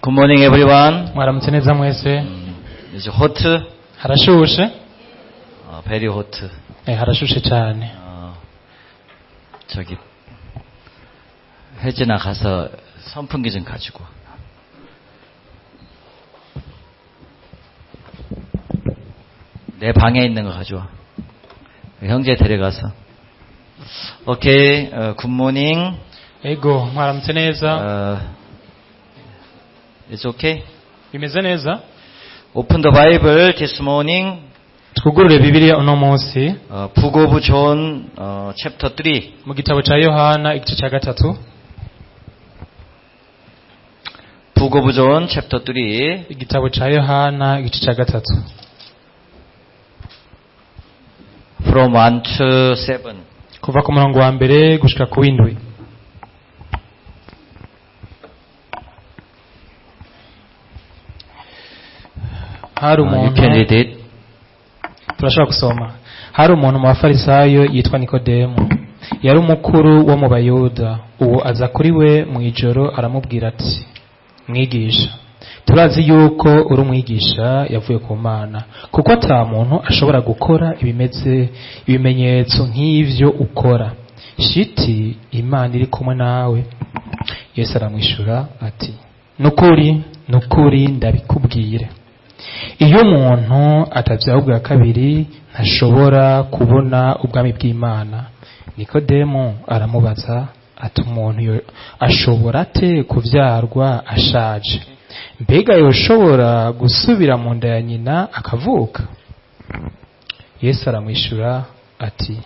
Good morning, everyone. Mwaramutse neza mwese. It's hot, Harashushe. Very hot. Harashushe cyane. 저기 혜진아 가서 선풍기 좀 가지고 와. 내 방에 있는 거 가져와. 형제 데려가서. 오케이, good morning. Ego, mwaramutse neza. It's okay. Bimeze neza. Open the Bible this morning. Twugurure Bibiliya uno munsi. Book of John, chapter 3. Mu gitabo cya Yohana igice cya gatatu. Book of John, chapter 3. Igitabo cya Yohana igice cya gatatu. From 1 to 7. Kuva ku murongo wa mbere gushika ku w'indwi. Hari You umuntu can read it. Turashobora gusoma. Hari umuntu mu bafarisayo yitwa Nikodemu, yari umukuru wo mu Bayuda. Uwo aza kuri we mu ijoro aramubwira ati: "Mwigisha, turazi yuko uri umwigisha yavuye ku Mana, kuko ata muntu ashobora gukora ibimeze ibimenyetso nk'ivyo ukora shiti Imana iri kumwe nawe." Yesu aramwishura ati: "Nukuri, nukuri ndabikubwire, iyo umuntu atabyawe ubwa kabiri ntashobora kubona ubwami bw'Imana." Nikodemu aramubaza ati: "Umuntu ashobora ate kubyarwa ashaje? Mbega yoshobora gusubira mu nda ya nyina akavuka?" Yesu aramwishura ati: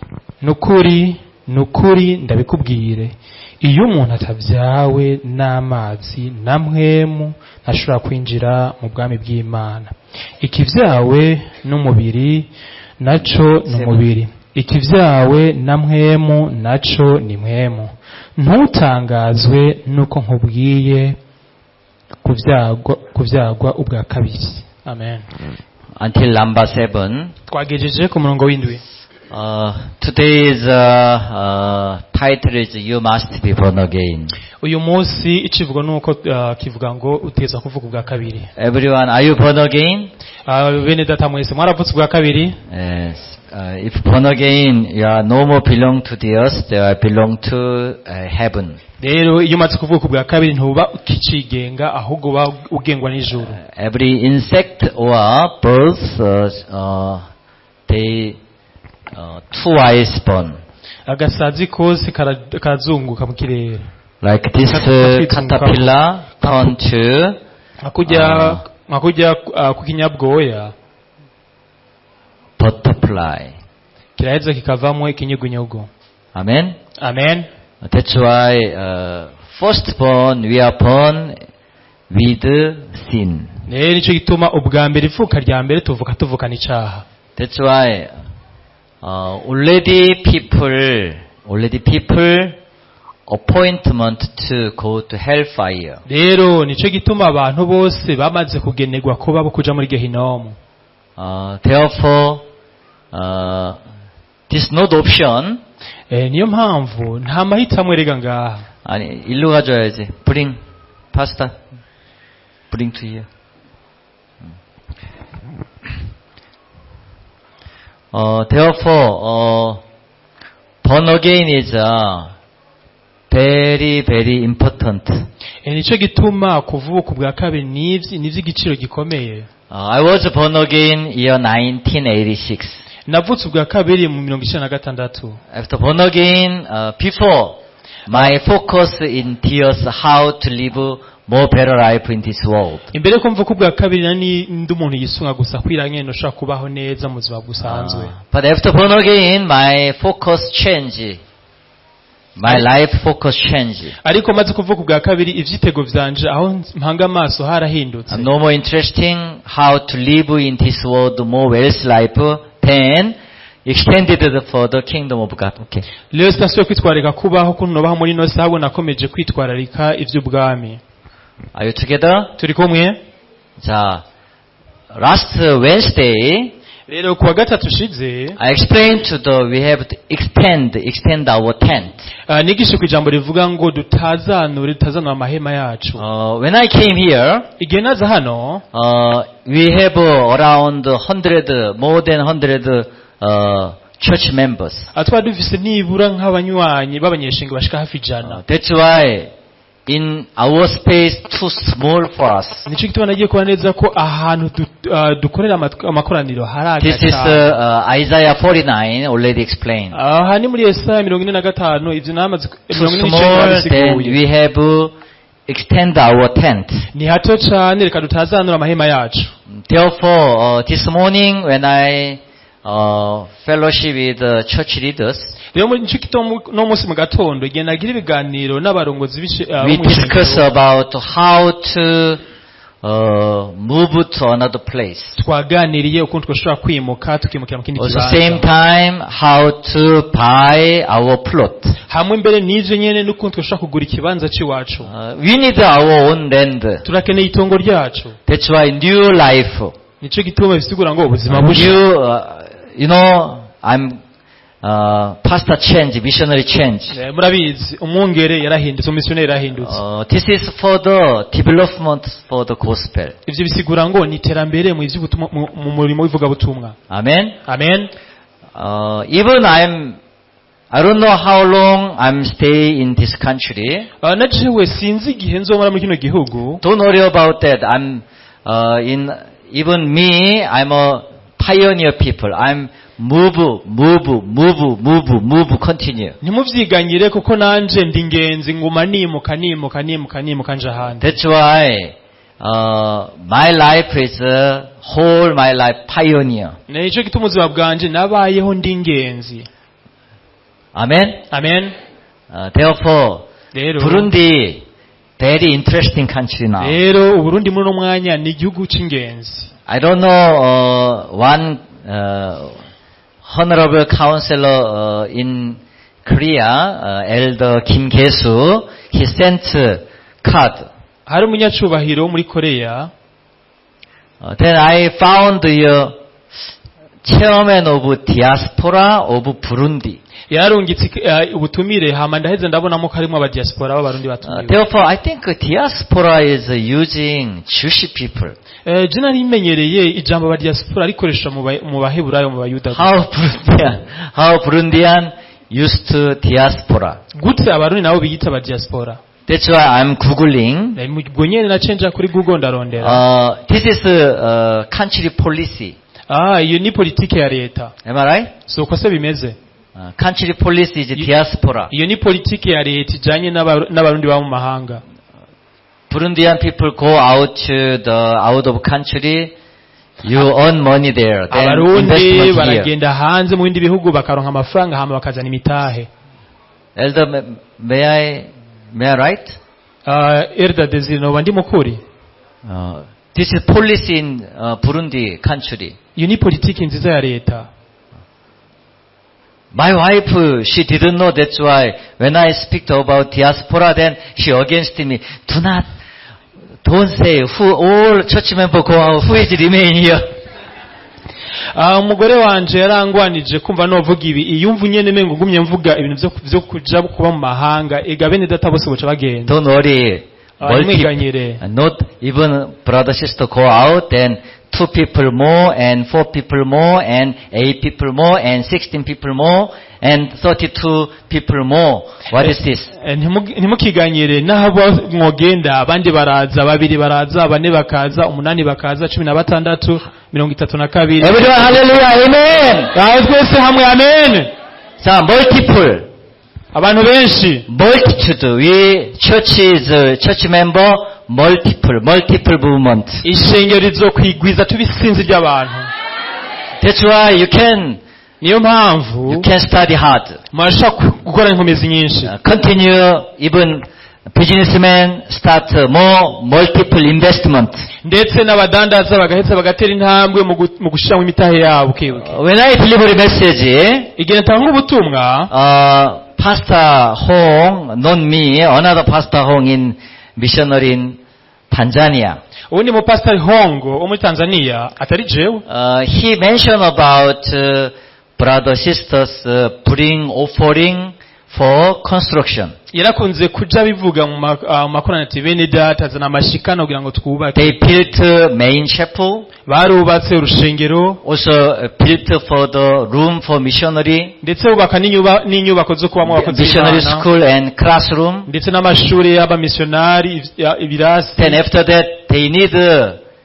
"Nukuri, nukuri ndabikubwire, iyo umuntu atabyawe n'amazi na mpwemu ntashobora kwinjira mu bwami bw'Imana. Ikivyawe n'umubiri naco ni umubiri, ikivyawe na mpwemu naco ni mpwemu. Ntutangazwe nuko nkubwiye kuvyagwa ubwa kabiri." Amen. Until number 7. Twagejeje ku murongo w'indwi. Today's title is You Must Be Born Again. Uyu munsi icivugo nuko kivuga ngo uteza kuvuga ubwa kabiri. Everyone, are you born again? Bene data mwese mwaravutse ubwa kabiri? Yes. If born again, you are no more belong to the earth, they are belong to heaven. Rero iyo umaze kuvuka ubwa kabiri ntuba ukicigenga ahubwo uba ugengwa n'ijuru. Every insect or birds, they twice born. Agasazi kose karazunguka mu kirere. Like this caterpillar turn to Nka kujya ku kinyabwoya butterfly. Kiraheza kikavamo ikinyugunyugu. Amen. Amen. That's why first born we are born with sin. Rero nicyo gituma ubwa mbere ivuka rya mbere tuvuka tuvukana icaha. That's why already people appointment to go to hellfire. Rero nicyo gituma abantu bose bamaze kugenerwa kuba bo kuja muri Gehinomu. Therefore, this not option. Niyo mpamvu nta mahitamo erega ngaha. 아니, 일로 가져야지. Bring pasta. Bring to here. Therefore, born again is very, very important. Nicyo gituma kuvuka ubwa kabiri ni iby'igiciro gikomeye. I was born again year 1986. Navutse ubwa kabiri mu 96. After born again, before my focus in tears how to live more better life in this world. Imbere ko mvuka ubwa kabiri nari ndi umuntu yisunga gusa kwira nyene ushaka kubaho neza mu buzima busanzwe. But after born again, my focus change. My life focus change. Ariko maze kuvuka ubwa kabiri ivyitego vyanje aho mpanga amaso harahindutse. I'm no more interesting how to live in this world more wealth life than extended for the kingdom of God. Okay. Rero sinasubiye kwitwararika kubaho kuntu nobaho muri ino si, ahubwo nakomeje kwitwararika ivy'ubwami. Are you together? Turi kumwe? 자, last Wednesday, Rero kuwa gatatu ushize, I explained to the we have to extend our tent. Nigishe ku ijambo rivuga ngo dutazanure amahema yacu. When I came here, Igihe naza hano, we have around 100, more than 100 church members. Twari dufise nibura nk'abanywanyi b'abanyeshenga bashika hafi 100. That's why in our space too small for us. Nico gituma nagiye kubona neza ko ahantu dukorera amakoraniro hari This is agaciro. Isaiah 49 already explained. Aha ni muri Yesaya 45, ivyo namaze Too 49 small, then babisiguye. we have extend our tent. Ni hato cane, reka dutazanura amahema yacu. Therefore, this morning when I fellowship with the church leaders, Rero muri nico gituma no munsi mu gatondo igihe nagira ibiganiro n'abarongozi we bo mw'ishengero, discuss about how to move to another place. Twaganiriye ukuntu twashobora kwimuka, tukimukira mu kindi Also same kibanza, time how to buy our plot. Hamwe mbere n'ivyo nyene n'ukuntu twashobora kugura ikibanza c'iwacu. We need our own land. Turakeneye itongo ryacu. That's why new life. Nico gituma bisigura ngo ubuzima busha. New, I'm pastor change, missionary change. Murabizi umwungere yarahindutse, umumisiyoneri yarahindutse. This is for the development for the gospel. Ivyo bisigura ngo ni iterambere mu ivy'ubutumwa, mu murimo w'ivugabutumwa. Amen. Amen. Even I don't know how long I'm stay in this country. Na jewe sinzi igihe nzomara muri kino gihugu. Don't worry about that. I'm in even me. I'm a pioneer people. I'm move, move, move, move, move, continue. Ntimuvyiganyire kuko nanje ndi ingenzi, nguma nimuka, nimuka, nimuka, nimuka nja ahandi. That's why my life is whole my life pioneer. Nico gituma ubuzima bwanje nabayeho ndi ingenzi. Amen. Amen. Therefore, Rero, Burundi very interesting country now. Rero Uburundi muri uno mwanya ni igihugu c'ingenzi. I don't know one honorable counselor in Korea, Elder Kim Kye-soo, he sent card. Hari umunyacubahiro wo muri Korea. Then I found the chairman of diaspora of Burundi. Yarungitse ubutumire, hama ndaheze ndabonamo ko harimo abadiaspora b'Abarundi batumiwe. Therefore, I think diaspora is using Jewish people. Je nari menyereye ijambo abadiaspora rikoresha mu Baheburayo, mu Bayuda gusa. How Burundian used to diaspora. Gute Abarundi nabo biyita abadiaspora? That's why I'm googling. Ubwo nyene naciye nja kuri Google ndarondera. This is country policy. Iyo ni politike ya leta. Am I right? Si uko se bimeze? Country policy is diaspora. Iyo ni politike ya leta ijanye n'Abarundi baba mu mahanga. Burundian people go out to the out of country, you earn money there, then Abarundi investment here. baragenda hanze mu bindi bihugu bakaronka amafaranga, hama bakazana imitahe. Elder, may I write? Elder Desire, noba ndi mukuri? This is policy in Burundi country. Iyo ni politiki nziza ya leta. My wife, she didn't know. That's why when I speak about diaspora, then she against me. Do not, don't say who all church member go out, who is remain here. Umugore wanje yarangwanije kumva novuga ibi, iyumva nyene mengo ngumye mvuga ibintu vyo kuja kuba mu mahanga, ega bene data bose boca bagenda. Don't worry. Ntimwiganyire. Not even brother sister go out, then 2 people more and 4 people more and 8 people more and 16 people more and 32 people more. What is this? Ntimukiganyire naho mwogenda, abandi baraza, babiri baraza, bane bakaza, umunani bakaza, 16, 32. Everyone, hallelujah, amen. Aho twese hamwe amen. Multiple. Abantu benshi. Multitude. We church is church member multiple, multiple movement. Ishengero rizokwigwiza tuba isinzi ry'abantu. That's why you can, Niyo mpamvu you can study hard. murashobora gukora inkomezi nyinshi. Continue even businessmen start more multiple investment. Ndetse n'abadandaza bagaheza bagatera intambwe mu gushiramo imitahe yabo ukibuke. When I deliver a message, Igihe ntanga ubutumwa, Pastor Hong, not me, another Pastor Hong in missionary in Tanzania, Uwundi mupasiteri Hongo wo muri Tanzania atari jewe, he mentioned about brother sisters bring offering for construction. Yarakunze kuja bivuga mu mu makoraniro ati bene data zana amashikano kugira ngo twubake. They built main chapel, Barubatse urushengero, also built for the room for missionary, ndetse bubaka n'inyubako zo kubamo abakozi missionary b'Imana, school and classroom. Ndetse n'amashuri y'abamisiyonari ibirasi. Then after that, they need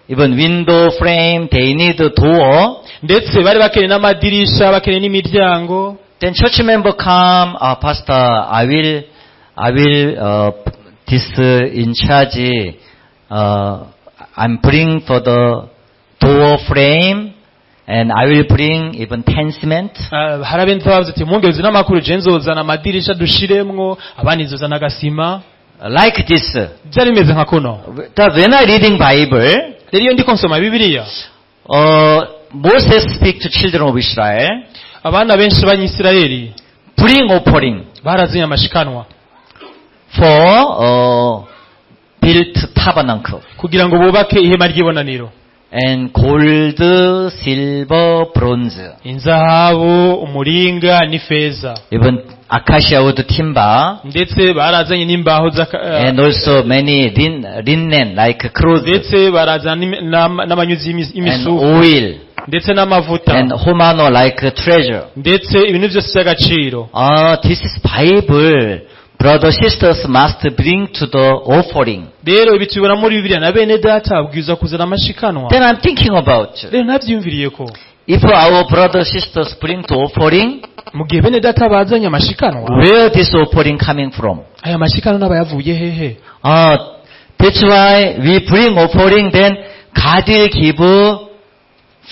even window frame, they need a door. Ndetse bari bakeneye n'amadirisha bakeneye n'imiryango. Then church member come, "Pastor, I will, this in charge, I'm bring for the door frame, and I will bring even 10 cement." Ah, hari abenda bavuze ati mwongereze n'amakuru je nzozana amadirisha dushiremwo abandi nzozana agasima. Like this. Byari bimeze nka kuno. When I reading Bible, Rero iyo ndiko nsoma bibiliya, Moses speak to children of Israel, abana benshi b'abanyisirayeli bring offering barazanye amashikanwa for built tabernacle kugira ngo bubake ihema ry'ibonaniro, and gold, silver, bronze, inzahabu umuringa n'ifeza, even acacia wood timber, ndetse barazanye n'imbaho and also many linen like clothes ndetse barazana n'amanyuzi and y'imisuku, oil ndetse n'amavuta, and homano like treasure. Ndetse ibintu byose by'agaciro. Ah, this is Bible. Brother sisters must bring to the offering. Rero ibi tubibona muri bibiliya na bene data babwirizwa kuzana amashikanwa. Then I'm thinking about Rero nabyiyumviriye ko if our brother sisters bring to offering, mu gihe bene data bazanye amashikanwa, where this offering coming from? Aya mashikanwa n'abayavuye hehe? Ah, that's why we bring offering, then God will give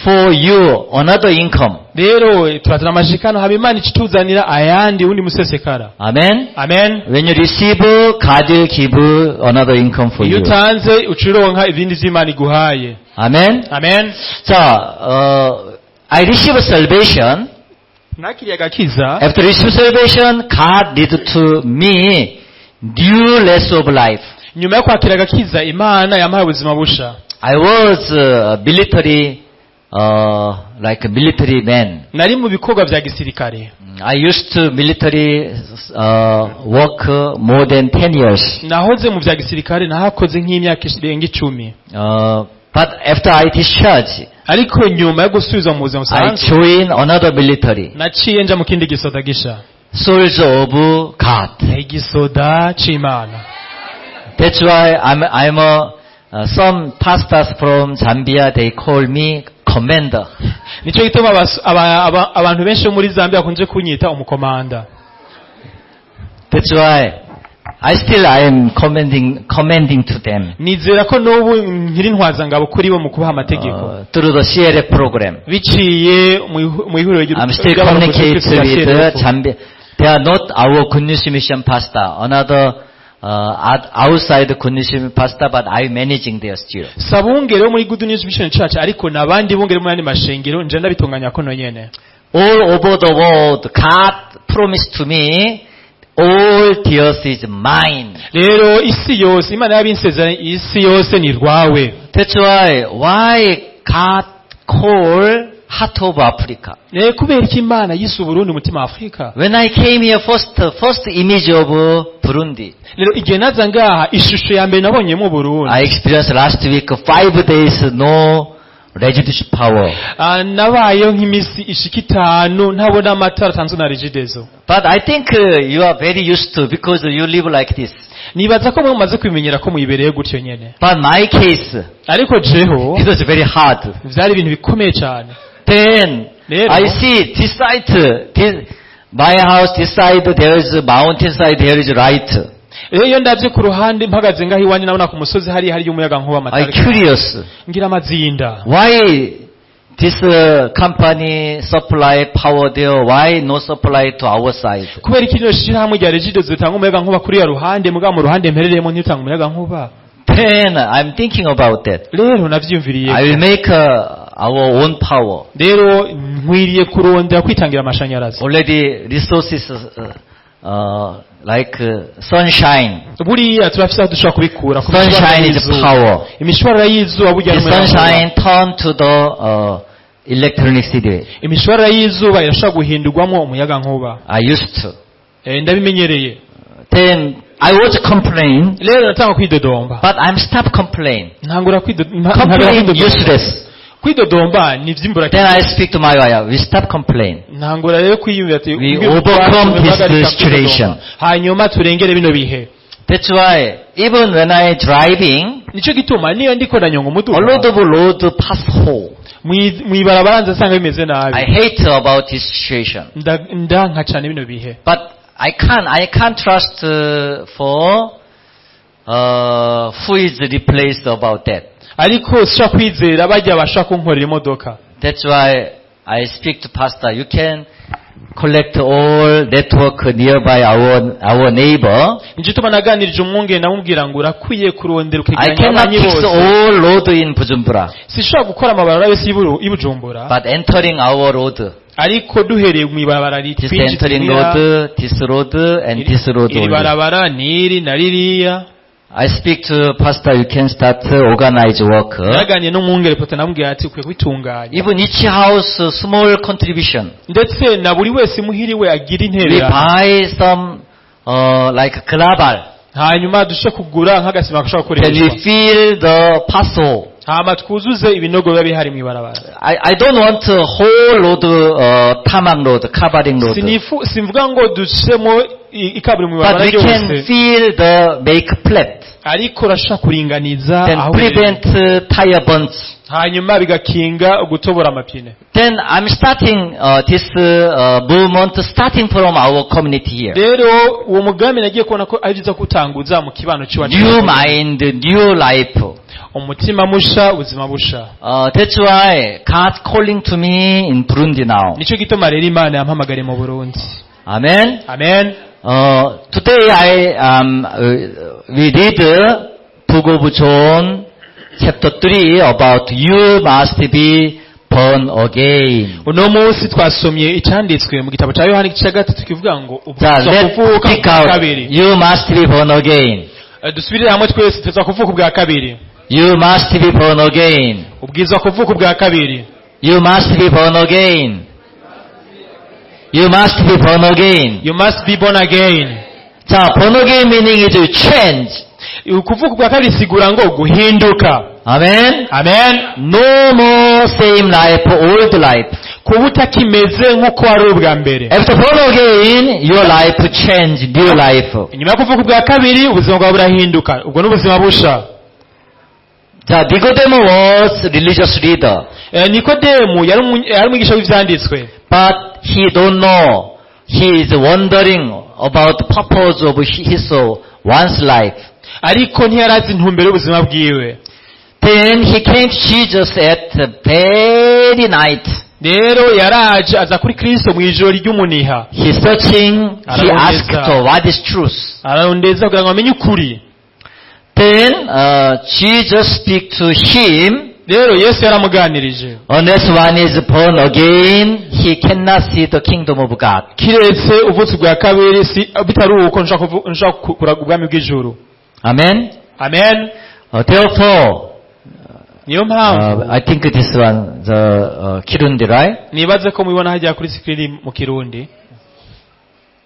for you another income. Rero turazana amashikanwa haba imana ikituzanira ayandi wundi musesekara. Amen. Amen. When you receive, God will give another income for Iyo you. utanze uca uronka ibindi vy'imana iguhaye. Amen. Amen. So, I receive salvation. Nakiriye agakiza. After receive salvation, God lead to me new less of life. Nyuma yo kwakira agakiza imana yampaye ubuzima busha. I was military, like a military man. Nari mu bikorwa vya gisirikare. I used to military work more than 10 years. Nahoze mu vya gisirikare nahakoze nk'imyaka irenga 10. But after I discharged, Ariko nyuma yo gusubizwa mu buzima I busanzwe, joined another military, naciye nja mu kindi gisoda gisha, soldier of God. Igisoda c'imana. That's why I'm a, some pastors from Zambia, they call me commander. Nico gituma abantu benshi bo muri zambia bakunze kunyita umukomanda. That's why I am commending to them Nizera ko n'ubu nkiri ntwazangabo kuri bo mu kubaha amategeko through the CLF program. Biciye mu ihuriro I'm still ry'abarokozi communicate b'Kristo rya with CLF. Zambia. They are not our Good News Mission pastor. Another outside Good News Mission pastor, but I'm managing their still. Si abungere bo muri Good News Mission Church ariko n'abandi bungere mu yandi mashengero nje ndabitunganya kono nyene. All over the world, God promised to me, all the earth is mine. Rero isi yose imana yabinsezeranye isi yose ni rwawe. That's why God called heart of Africa. Rero kubera iki imana yise uburundi umutima wa afurika? When I came here, first image of Burundi, Rero igihe naza ngaha ishusho ya mbere nabonyemo Burundi, I experienced last week 5 days no residue power. Ah, nabayeho nk'iminsi ishika 5 ntabona amatara atanzwe na regideso. But I think you are very used to because you live like this. Nibaza ko mwe mumaze kubimenyera ko muyibereye gutyo nyene. But my case, Ariko jeho it was very hard. vyari ibintu bikomeye cyane. Then Rero I see this side, this, my house, this side there is a mountain side, there is light. Rero iyo ndabye ku ruhande mpagaze ngaho iwanjye nabona ku musozi hariya hariyo umuyaga nkuba I amatara. curious Ngira amazinda. Why this company supply power there, why no supply to our side? Kubera iki rino shirahamwe rya regideso ritanga umuyaga nkuba kuri ya ruhande mugabo mu ruhande mperereyemo ntitanga umuyaga nkuba? Then I'm thinking about that. Rero navyiyumviriye, I will make our own power. Rero nkwiriye kurondera kwitangira amashanyarazi. Already resources like sunshine. Buriya turafise aho dushobora kubikura ku mishwarara Sunshine is y'izuba. Power. Imishwarara y'izuba burya The n'umuyagankuba. sunshine turn to the electricity. Imishwarara y'izuba irashobora guhindurwamo umuyagankuba. I used to. Eh, ndabimenyereye. Then I was complain, Rero natanga kwidodomba, but I'm stop complain. ntangura Complain kwidodomba. useless. Kwidodomba ni iby'imbura. Then I speak to my wife. We stop complain. Ntangura rero kwiyumvira ati We "Mbwira overcome ubwacu, this guhagarika situation." kwidodomba. Hanyuma turengere bino bihe. That's why even when I driving, Nicyo gituma niyo ndiko ndanyonga a umuduga, lot of road pass hole. Mw'ibarabara nza nsanga bimeze nabi. I hate about this situation. Ndanka cyane bino bihe. But I can't trust for who is replaced about that. Ariko sinshobora kwizera bajya bashaka kunkorera imodoka. That's why I speak to pastor. You can collect all network nearby our neighbor. Nicyo gituma naganirije umwungere ndamubwira ngo urakwiye kurondera I ukegeranya cannot ababanyi fix bose. all road in Bujumbura, Sinshobora gukora amabarabara yose y'i Bujumbura, but entering our road, ariko duhereye mu ibarabara this ritwinjiza entering imuhira, road, this road, and this road iri only. barabara n'iri na ririya. I speak to pastor. You can start to organize work. Naganiriye n'umwungere poto namubwira ati ukwiye kubitunganya. Even each house small contribution. Ndetse na buri wese imuhiriwe agira We intererano. buy some like global. Hanyuma dushe kugura nk'agasima gashobora Can we gukoreshwa, fill the parcel? hama twuzuze ibinogo biba bihari mu ibarabara. I don't want a whole road, tarmac road, covering road. Simvuga ngo dushemo ikaburimbo mu But ibarabara we can ryose, fill the make flat. ariko urashobora kuringaniza Then aho uherereye. prevent tire burns. Hanyuma bigakinga gutobora amapine. Then I'm starting this movement starting from our community here. Rero uwo mugambi nagiye kubona ko ari byiza kuwutanguza mu kibano cy'iwacu. New mind, new life. Umutima musha, ubuzima busha. That's why God calling to me in Burundi now. Nicyo gituma rero Imana yampamagariye mu Burundi. Amen. Amen. Today we read Book of John chapter 3 about you must be born again. Uno munsi twasomye icyanditswe mu gitabo cya Yohani igice cya gatatu kivuga ngo 자, ubwirizwa let's kuvuka speak ubwa out. kabiri. You must be born again. Eh, dusubirire hamwe twese tuza kuvuka ubwa kabiri. You must be born again. Ubwirizwa kuvuka ubwa kabiri. You must be born again. You must be born again. You must be born again. 자, born again meaning is change. Ukuvuka ubwa kabiri sigura ngo guhinduka. Amen. Amen. No more same life, old life. Kuba utakimeze nk'uko wari ubwa mbere. After born again, your life change, new life. Inyuma yo kuvuka ubwa kabiri ubuzima bwawe burahinduka, ubwo ni ubuzima busha. 자, Nicodemus was religious leader, Eh, Nikodemu yari umwigisha w'ivyanditswe, but he don't know. He is wondering about the purpose of his one's life. Ariko ntiyarazi intumbero y'ubuzima bwiwe. Then he came to Jesus at the very night. Rero yaraje aza kuri Kristo mu ijoro ry'umuniha. He searching, he Ararondeza. asked what is truth. Ararondeza kugira ngo amenye ukuri. Then Jesus speak to him. Rero Yesu yaramuganirije. Unless one is born again, he cannot see the kingdom of God. Kiretse uvutse ubwa kabiri si bitari uko nshaka kuraga ubwami bw'ijuru. Amen. Amen. Therefore, Niyo mpamvu I think this one, the Kirundi, right? nibaze ko mubibona hajya kuri sikirini mu Kirundi.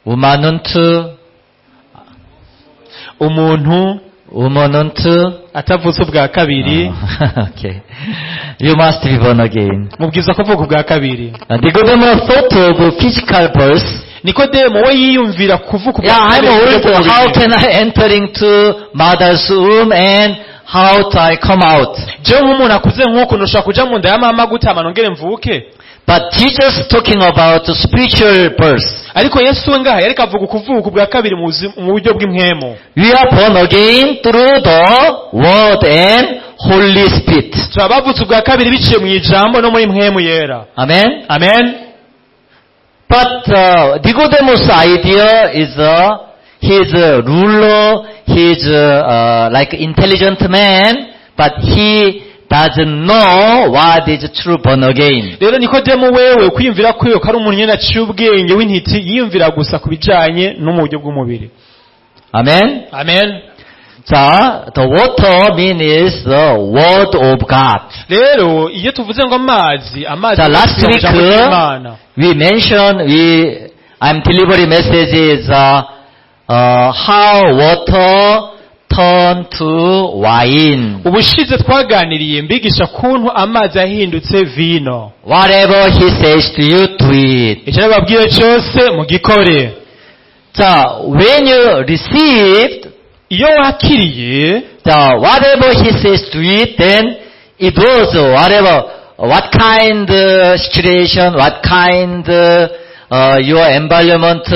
Umanuntu, Umuntu umanuntu. atavutse ubwa kabiri. Okay. You must be born again. Mubwiza kuvuka ubwa kabiri. Nicodemus thought of physical birth. Nikodemo we yiyumvira kuvuka ubwa Yeah, I'm kabiri. old. How can I enter into mother's womb and how do I come out? Jewe nk'umuntu akuze nk'uku ntushobora kuja mu nda ya mama gute hama nongere mvuke? But Jesus talking about spiritual birth. Ariko Yesu we ngaha yariko avuga ukuvuka ubwa kabiri mu buryo bw'impwemu. We are born again through the Word and Holy Spirit. Tuba bavutse ubwa kabiri biciye mu ijambo no muri mpwemu yera. Amen. Amen. But Nicodemus' idea is he is a ruler, he is like intelligent man, but he doesn't know what is true born again. Rero Nikodemu wewe kwiyumvira kwiwe ko ari umuntu nyene aciye ubwenge w'intiti, yiyumvira gusa ku bijanye no mu buryo bw'umubiri. Amen. Amen. 자, the water means the word of God. Rero iyo tuvuze ngo amazi, amazi So last ni week ijambo ry'Imana. we mentioned we I'm delivering message is how water turn to wine. Ubushize twaganiriye mbigisha kuntu amazi yahindutse vino. Whatever he says to you, do it. Icyo nababwiye cyose mugikore. 자, when you received Iyo wakiriye the whatever he says to it, then it was whatever, what kind situation, what kind your environment,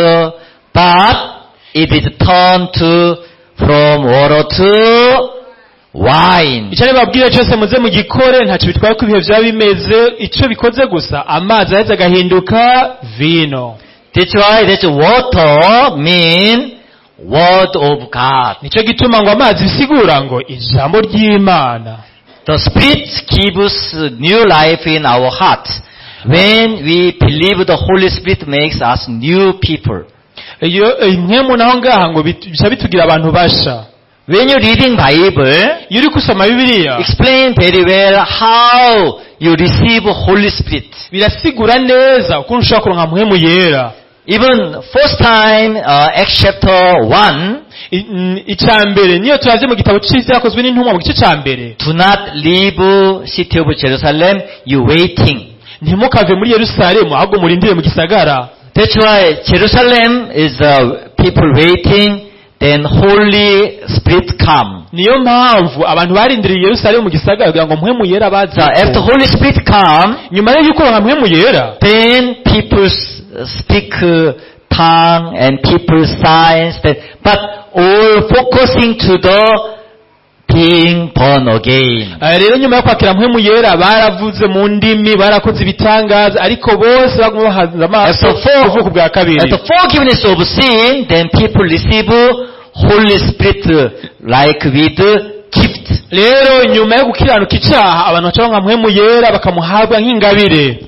but it is turned to from water to wine. Icyo nababwiye cyose muze mugikore, ntacyo bitwaye ko ibihe byaba bimeze, icyo bikoze gusa amazi aheze agahinduka vino. That's why that water mean word of God. Nicyo gituma ngo amazi bisigura ngo ijambo ry'Imana. The Spirit gives new life in our heart. When we believe, the Holy Spirit makes us new people. Iyo impwemu naho ngaha ngo bica bitugira abantu basha. When you reading Bible, Iyo uri gusoma Bibiliya, explain very well how you receive Holy Spirit. Birasigura neza ukuntu ushobora kuronka mpwemu yera. Even first time, Acts chapter 1, Icya mbere niyo turavye mu gitabo c'Ivyakozwe n'Intumwa mu gice ca mbere, do not leave city of Jerusalem, you waiting. Ntimukave muri Yerusalemu, ahubwo murindire mu gisagara. That's why Jerusalem is people waiting, then Holy Spirit come. Niyo mpamvu abantu barindiriye Yerusalemu mu gisagara kugira ngo mpwemu yera baze. So after Holy Spirit come, Nyuma rero yuko baronka mpwemu yera, then people speak tongue and people signs, that, but all focusing to the being born again. Rero nyuma yo kwakira mpwemu yera baravuze mu ndimi, barakoze ibitangaza, ariko bose baguma bahanze amaso kuvuka ubwa kabiri. At the forgiveness of sin, then people receive Holy Spirit like with gift. Rero nyuma yo gukiranuka icaha abantu baca baronka mpwemu yera bakamuhabwa nk'ingabire.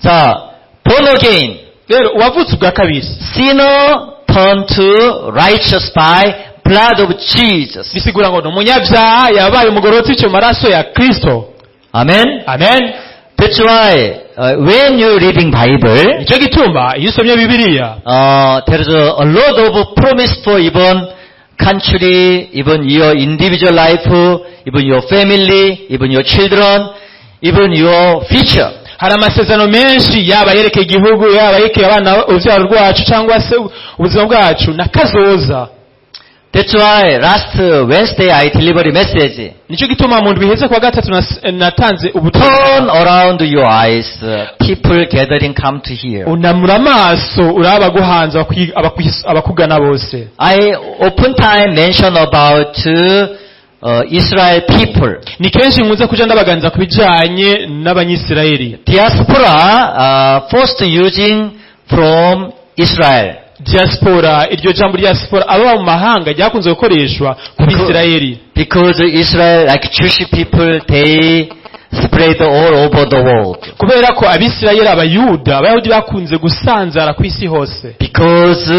자, born again. Rero uwavutse ubwa kabiri, Sinner turned to righteous by blood of Jesus. Bisigura ngo ni umunyabyaha yabaye umugororotsi biciye mu maraso ya Kristo. Amen. Amen. That's why when you reading Bible, Nicyo gituma iyo usomye Bibiliya, there is a lot of promise for even country, even your individual life, even your family, even your children, even your future. Hari amasezerano menshi yaba yerekeye igihugu, yaba yerekeye abana, urubyaro rwacu, cyangwa se ubuzima bwacu na kazoza. That's why last Wednesday I delivered a message. Nicyo gituma mu ndwi iheze kuwa gatatu natanze ubutumwa. Turn around your eyes, people gathering come to here. Unamura amaso uraba abaguhanze, abakugana bose. I open time mention about Israel people. Ni kenshi nkunze kuja ndabaganiriza ku bijanye n'Abanyisirayeli. Diaspora first using from Israel. Diaspora, iryo jambo diaspora, ababa mu mahanga, ryakunze gukoreshwa ku Bisirayeli. Because Israel, like Jewish people, they spread all over the world. Kubera ko Abisirayeli, Abayuda, Abayahudi bakunze gusanzara ku isi hose. Because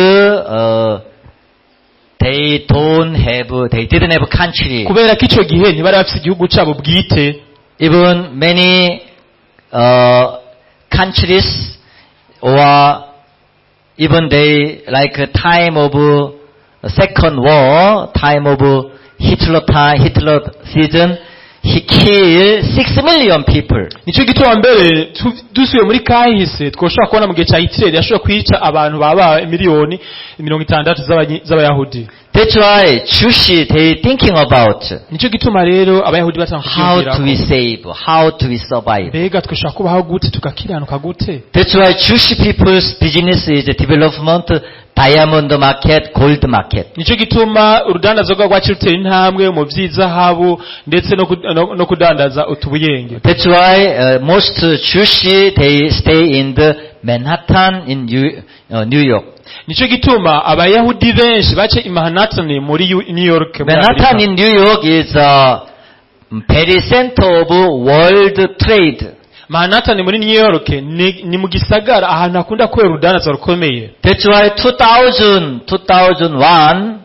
they don't have, they didn't have a country. Kubera ko ico gihe ntibari bafise igihugu cabo bwite. Even many countries or even they like a time of second war, time of Hitler time, Hitler season, he killed 6 million people. Nicyo gituma mbere dusubiye muri kahise twoshobora kubona mu gihe cya Hitler yashoboye kwica abantu baba miliyoni 60 z'Abayahudi. That's why Jewish they thinking about Nicyo gituma rero Abayahudi batanga how to we save, how to we survive. Mbega twashobora kubaho gute, tugakiranuka gute? That's why Jewish people's business is development, diamond market, gold market. Nicyo gituma urudandazo rwacu rutera intambwe mu by'izahabu ndetse no kudandaza utubuyenge. That's why most Jewish they stay in the Manhattan in New York. Nicyo gituma Abayahudi benshi bace i Manhattan muri New York muri Manhattan Amerika. In New York is Very center of world trade. Manhattan muri New York ni mu gisagara ahantu hakunda kubera urudandazwa rukomeye. That's why 2000, 2001,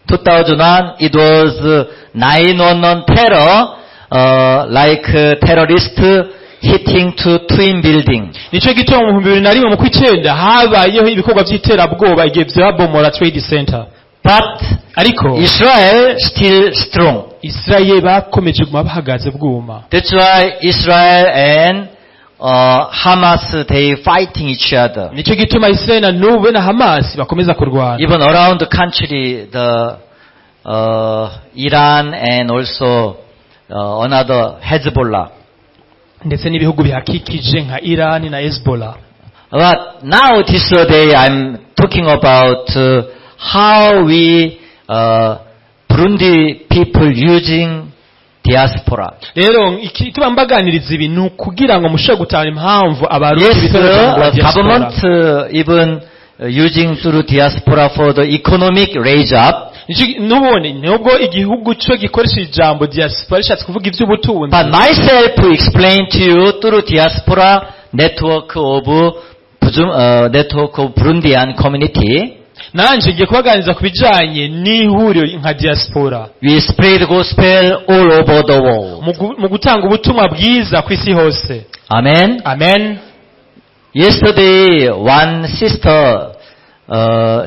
2001, it was 911 terror, like terrorist hitting to twin building. Nicyo gituma mu 2001 mu kw'icenda habayeho ibikorwa by'iterabwoba igihe byabomora Trade Center. But Ariko Israel still strong. Israel bakomeje kuguma bahagaze bwuma. That's why Israel and Hamas, they fighting each other. Nicyo gituma Israel na n'ubu be na Hamas bakomeza kurwana. Even around the country, the Iran and also another Hezbollah. Ndetse n'ibihugu bihakikije nka Iran na Hezbollah. But now this day I'm talking about how we Burundi people using diaspora. Rero igituma mbaganiriza ibi ni ukugira ngo mushobore gutahura impamvu Abarundi Yes, bitoreza mu diaspora. government even using through diaspora for the economic raise up. N'ubundi nubwo igihugu cyo gikoresha ijambo diaspora rishatse kuvuga iby'ubutunzi, But myself to explain to you through diaspora network of network of Burundian community, nanje ngiye kubaganiriza ku bijanye n'ihuriro nka diaspora, we spread gospel all over the world. Mu gutanga ubutumwa bwiza ku isi hose. Amen. Amen. Yesterday, one sister,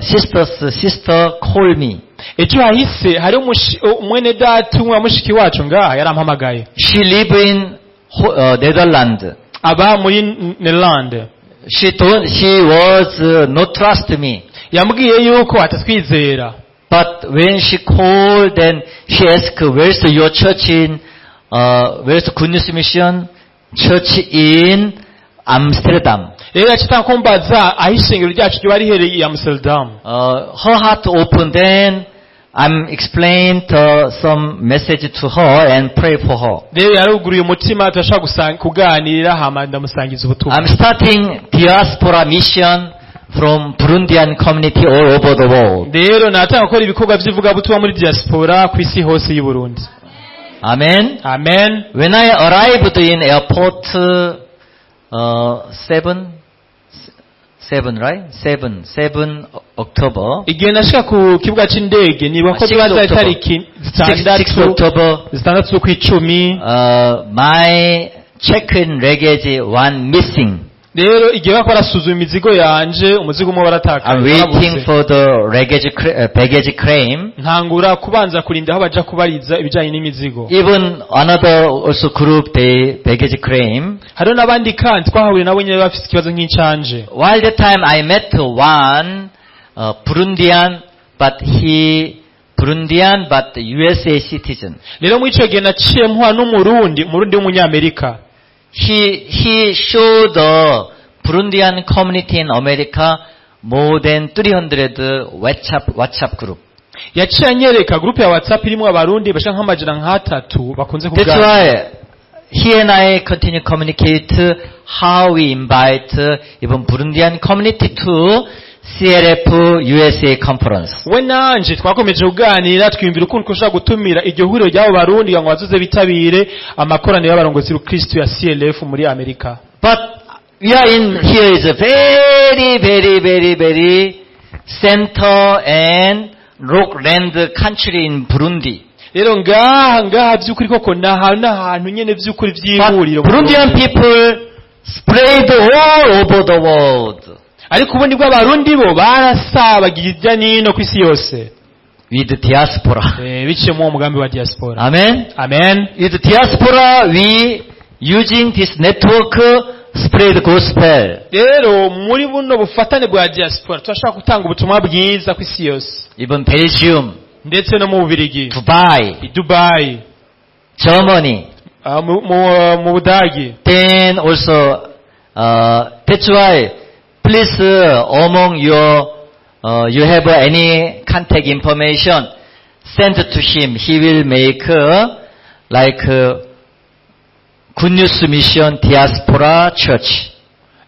sister's sister called me. Ejo hahise hari umwene data umwe wa mushiki wacu ngaha yarampamagaye. She live in Netherlands. Aba muri Netherland. She don't, she was not trust me. Yambwiye yuko atatwizera. But when she called, then she asked, "Where's your church in? Where's Good News Mission Church in Amsterdam?" Rero yacitanga kumbaza aho ishengero ryacu ryoba riherereye i Amsterdam. Her heart opened. Then I'm explained some message to her and pray for her. Rero yaruguruye umutima turashobora kuganira hama ndamusangiza ubutumwa. I'm starting diaspora mission from Burundian community all over the world. Rero natanga gukora ibikorwa by'ivugabutumwa muri diaspora ku isi hose y'u Burundi. Amen. Amen. When I arrived in airport, 7, right? 7 October. Igihe nashika ku kibuga c'indege nibuka ko 6 ziba zari October. tariki 6 zitandatu October, 6 z'ukwicumi. My check-in luggage one missing. Rero igihe bariko barasuzuma imizigo yanje umuzigo umwe waratakaye. I'm waiting Warabuze. for the baggage claim. Ntangura kubanza kurinda aho baja kubariza ibijanye n'imizigo. Even another also group they baggage claim. Hariho n'abandi kandi twahuriye nabo nyene bafise ikibazo nk'icanje. While the time I met one Burundian, but he Burundian but USA citizen. Rero muri ico gihe naciye mpura n'Umurundi, Umurundi w'Umunyamerika. He showed the Burundian community in America more than 300 WhatsApp group. Yaciye anyereka groupe ya WhatsApp irimwo Abarundi bashika nk'300 bakunze That's kuganira. why he and I continue communicate how we invite even Burundian community to CLF USA conference. We nanje twakomeje kuganira twiyumvira ukuntu dushobora gutumira iryo huriro ry'abo Barundi kugira ngo bazoze bitabire amakoraniro y'abarongozi rukristo ya CLF muri Amerika. But we are in here is a very, very, very, very center and rockland country in Burundi. Rero ngaha by'ukuri koko ni ahantu n'ahantu nyene by'ukuri But by'ihuriro mu Burundian Burundi. People spread all over the world Ariko ubundi bw'Abarundi bo barasabagiye hirya n'ino ku isi yose with diaspora. Biciye muri uwo mugambi wa diaspora. Amen. Amen. With diaspora, we using this network spread gospel. Rero muri buno bufatane bwa diaspora turashobora gutanga ubutumwa bwiza ku isi yose. Even Belgium, Ndetse no mu Bubirigi, Dubai, i Dubai, Germany. Mu Budagi. Then also, that's why, please, among your, you have any contact information, send to him. He will make, like, Good News Mission Diaspora Church.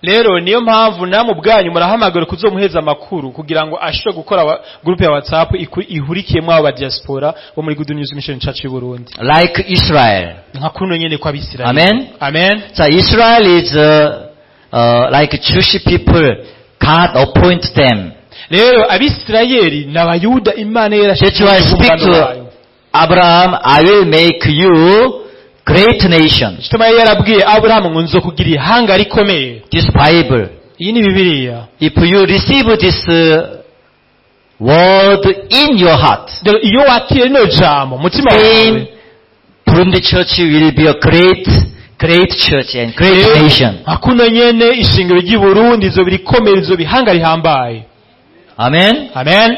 Rero niyo mpamvu namwe ubwanyu murahamagara kuzomuheza amakuru kugira ngo ashobore gukora groupe ya WhatsApp ihurikiyemo abo ba diaspora bo muri Good News Mission Church y'u Burundi. Like Israel. Nka kuno nyene kw'Abisirayeli. Amen. Amen. So Israel is like Jewish people. God appoint them. Rero Abisirayeli ni Abayuda Imana That's why I speak to Abraham, "I will make you great nation." Gituma yari yarabwiye Aburahamu ngo nzokugira ihanga rikomeye. This Bible. Iyi ni Bibiliya. If you receive this word in your heart, Rero iyo wakiriye rino jambo mutima wawe, same Burundi church will be a great, great church and great rero, nation. Nka kuno nyene ishingiro ry'i Burundi izoba rikomeye izoba ihanga rihambaye. Amen. Amen.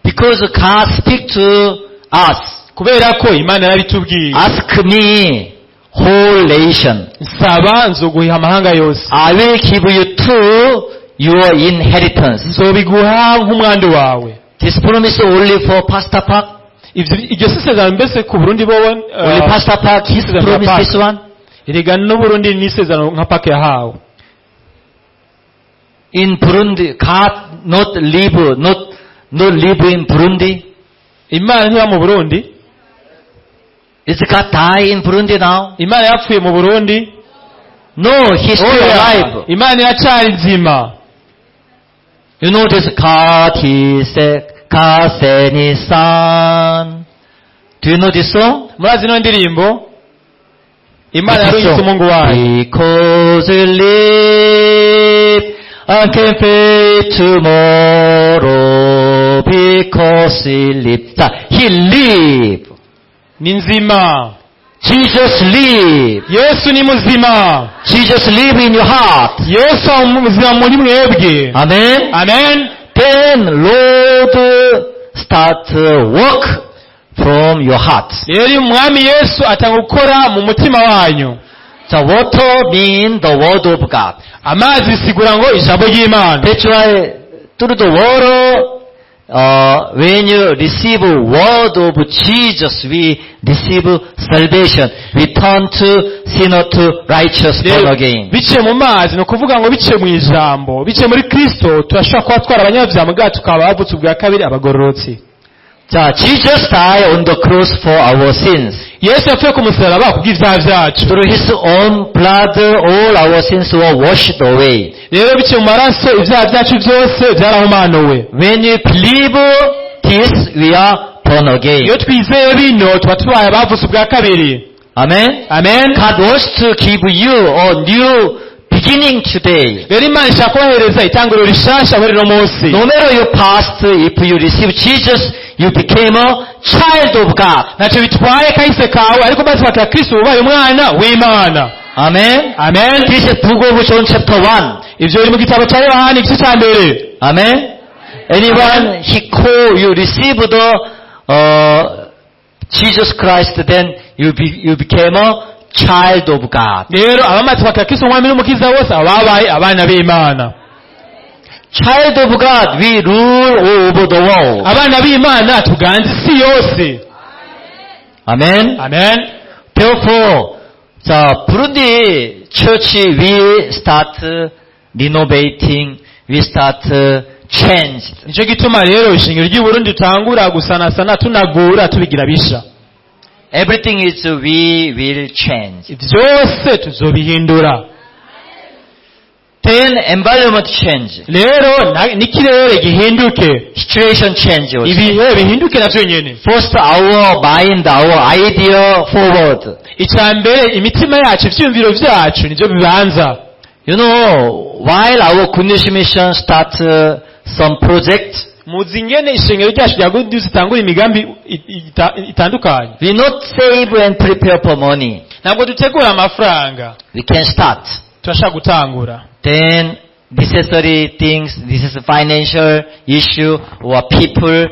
Because God speak to us. Kubera ko Imana yarabitubwiye. "Ask me whole nation. Nsaba nzoguha amahanga yose. I will give you to your inheritance." Nzobiguha nk'umwandu wawe. This promise only for Pastor Park? Ivyo iryo si isezerano mbese ku Burundi bobo? Only Pastor Park he isezerano promised Park. this one? Erega n'Uburundi ni isezerano nka Park yahawe. In Burundi, God not live, not live in Burundi. Imana ntiba mu Burundi? Is God die in Burundi now? Imana yapfuye mu Burundi? No, He's still Oya, alive. Imana iracari nzima. You know this God, He said, God sent His Son. Do you know this song? Murazi ino ndirimbo Imana This yarungitse song. umuhungu wayo. Because you live, I can face tomorrow. Because He lives. He live. Ni nzima. Jesus live. Yesu ni muzima. Jesus live in your heart. Yesu ari muzima muri mwebwe. Amen. Amen. Then Lord start work from your heart. Rero umwami Yesu atanga gukora mu mutima wanyu. The water mean the word of God. Amazi bisigura ngo ijambo ry'Imana. That's why through the water, when you receive word of Jesus, we receive salvation. We turn to sinner to righteous born Rero, again. biciye mu mazi ni ukuvuga ngo biciye mu ijambo biciye muri Kristo turashobora kuba twara abanyabyaha bwacu tukaba bavutse ubwa kabiri abagororotsi. 자, Jesus died on the cross for our sins. Yesu yapfuye ku musaraba kubw'ibyaha byacu. Through His own blood, all our sins were washed away. Rero biciye mu maraso ibyaha byacu byose byarahumanuwe. When we believe this, we are born again. Iyo twizeye bino tuba tubaye abavutse ubwa kabiri. Amen. Amen. God wants to give you a new beginning today. Rero Imana ishaka kubahereza itanguriro rishasha muri uno munsi. No matter your past, if you receive Jesus, you became a child of God. Ntacyo bitwaye kahise kawe ariko maze kwakira Kristo ubaye umwana w'Imana. Amen. Amen. This is Book of John chapter 1. Ibyo biri mu gitabo cya Yohani igice cya mbere. Amen. Anyone he call you receive the Jesus Christ, then you became a child of God. Rero abamaze kwakira Kristo umwami n'umukiza bose ababaye abana b'Imana. Child of God, we rule over the world. Abana b'Imana tuganza isi yose. Amen. Amen. Therefore, the Burundi church, we start renovating, we start change. Nicyo gituma rero ishingiro ry'i Burundi tutangura gusanasana tunagura tubigira bisha. Everything is we will change. Byose tuzobihindura. Then environment change, Rero n'ikirere gihinduke. Situation change also. Ibihe bihinduke navyo nyene. First, our mind, our idea forward. Icya mbere imitima yacu ivyiyumviro vyacu nivyo bibanza. While our Good News Mission start some project, Muzi ingene ishengero ryacu rya Good News itangura imigambi itandukanye. We not save and prepare for money. Ntabwo dutegura amafaranga. We can start. Turashaka gutangura. Then necessary things, this is a financial issue or people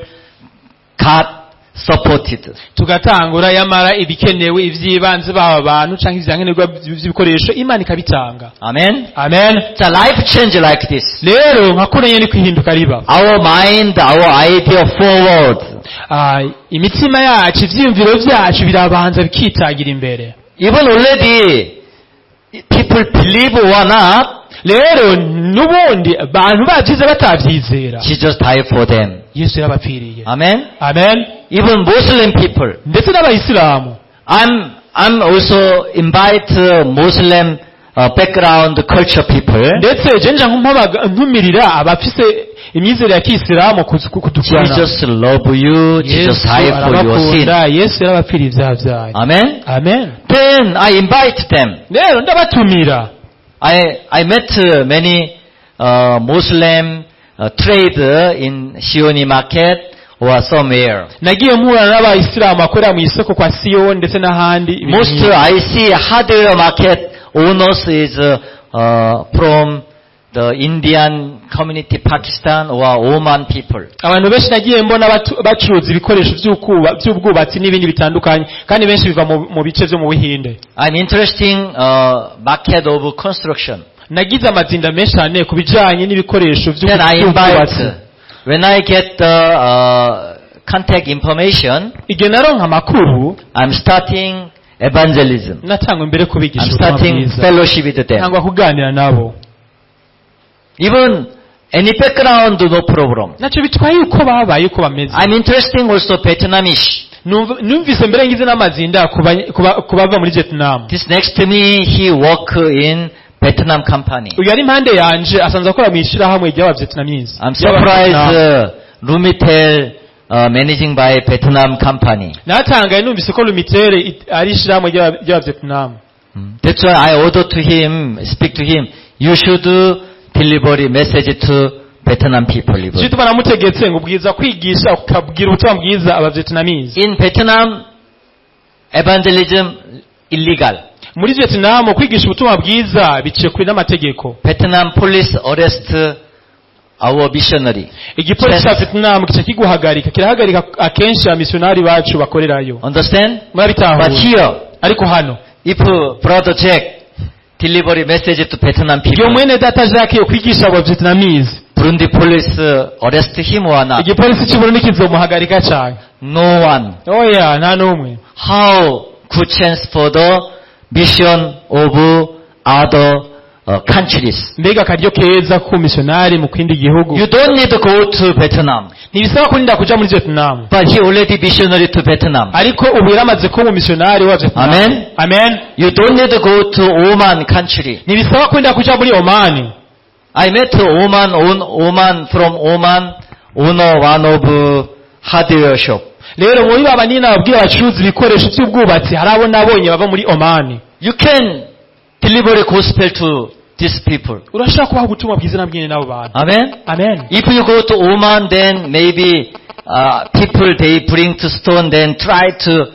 got supported. Tugatangura yamara ibikenewe ivy'ibanze baba abantu canke ivyankenerwa vy'ibikoresho Imana ikabitanga. Amen. Amen. The life change like this. Rero nka kuno nyene kwihinduka riba. Our mind, our idea forward. Ah, imitima yacu ivyiyumviro vyacu birabanza bikitagira imbere. Even already people believe or not, Rero n'ubundi abantu babyize batabyizera, Jesus died for them. Yesu yarabapfiriye. Amen. Amen. Even Muslim people. Ndetse n'abayisilamu. I'm also invite Muslim background culture people. Ndetse je nja ntumirira abafise imyizerere ya kisilamu kudukurana. Jesus love you. Jesus Yesu died for your sin. arabakunda, Yesu yarabapfiriye ibyaha byanyu. Amen. Amen. Then I invite them. Rero ndabatumira. I met many Muslim trade in Sioni market or somewhere. Nagiye mpura n'abayisilamu bakorera mu isoko kwa Siyoni ndetse n'ahandi, ibintu Most nk'ibyo. I see hardware market owners is from the Indian community, Pakistan or Oman people. Abantu benshi nagiye mbona bacuruza ibikoresho by'ubwubatsi n'ibindi bitandukanye, kandi benshi biva mu bice byo mu Buhinde. I'm interesting market of construction. Nagize amazinda menshi cyane ku bijyanye n'ibikoresho Then I by'ubwubatsi. invite, when I get the contact information, Igihe naronka amakuru, I'm starting evangelism. natangwa imbere kubigisha I'm ubutumwa starting bwiza. fellowship with them. Ntangwa kuganira nabo. Even any background, no problem. Ntacyo bitwaye uko babaye, uko bameze. I'm interesting also Vietnamese. Numvise mbere ngize n'amazinda ku bava muri Vietnam. This next to me, he work in Vietnam company. Uyu ari impande yanje asanzwe akora mu ishyirahamwe ry'aba Vietnamese. I'm surprised Lumitel managing by Vietnam company. Natangaye numvise ko Lumitel ari ishyirahamwe ry'aba Vietnam. That's why I order to him, speak to him. You should deliver message to Vietnam people. Nicyo Even. gituma namutegetse ngo ubwiza kwigisha ukabwira ubutumwa bwiza aba Vietnamese. In Vietnam, evangelism illegal. Muri Vietnam kwigisha ubutumwa bwiza biciye kuri n'amategeko. Vietnam police arrest our missionary. Igipolisi cya Vietnam kica kiguhagarika, kirahagarika akenshi abamisiyonari bacu bakorerayo. Understand? But Murabitahura? here, Ariko hano, if brother Jack deliver message to Vietnam iyo people, mwene data Jacques yo kwigisha aba Vietnamese, Burundi police arrest him or not? Igipolisi cy'u Burundi kizomuhagarika cyane? No one. Oya, nta n'umwe. How good chance for the mission of other countries. Mbega akaryo keza ku missionari mu kindi gihugu. You don't need to go to Vietnam, Ntibisaba kurinda kuja muri Vietnam, but he already missionary to Vietnam. Ariko ubu yaramaze kuba umumissionari wa Vietnam. Amen. Amen. You don't need to go to Oman country. Ntibisaba kurinda kuja muri Omani. I met Oman, Oman from Oman, owner one of hardware shop. Rero muri ba banini ababwira bacuruza ibikoresho by'ubwubatsi, hari abo nabonye bava muri Omani. You can deliver gospel to these people. Urashobora kubaha ubutumwa bwiza nabwine n'abo bantu. Amen. Amen. If you go to Oman, then maybe people they bring to stone, then try to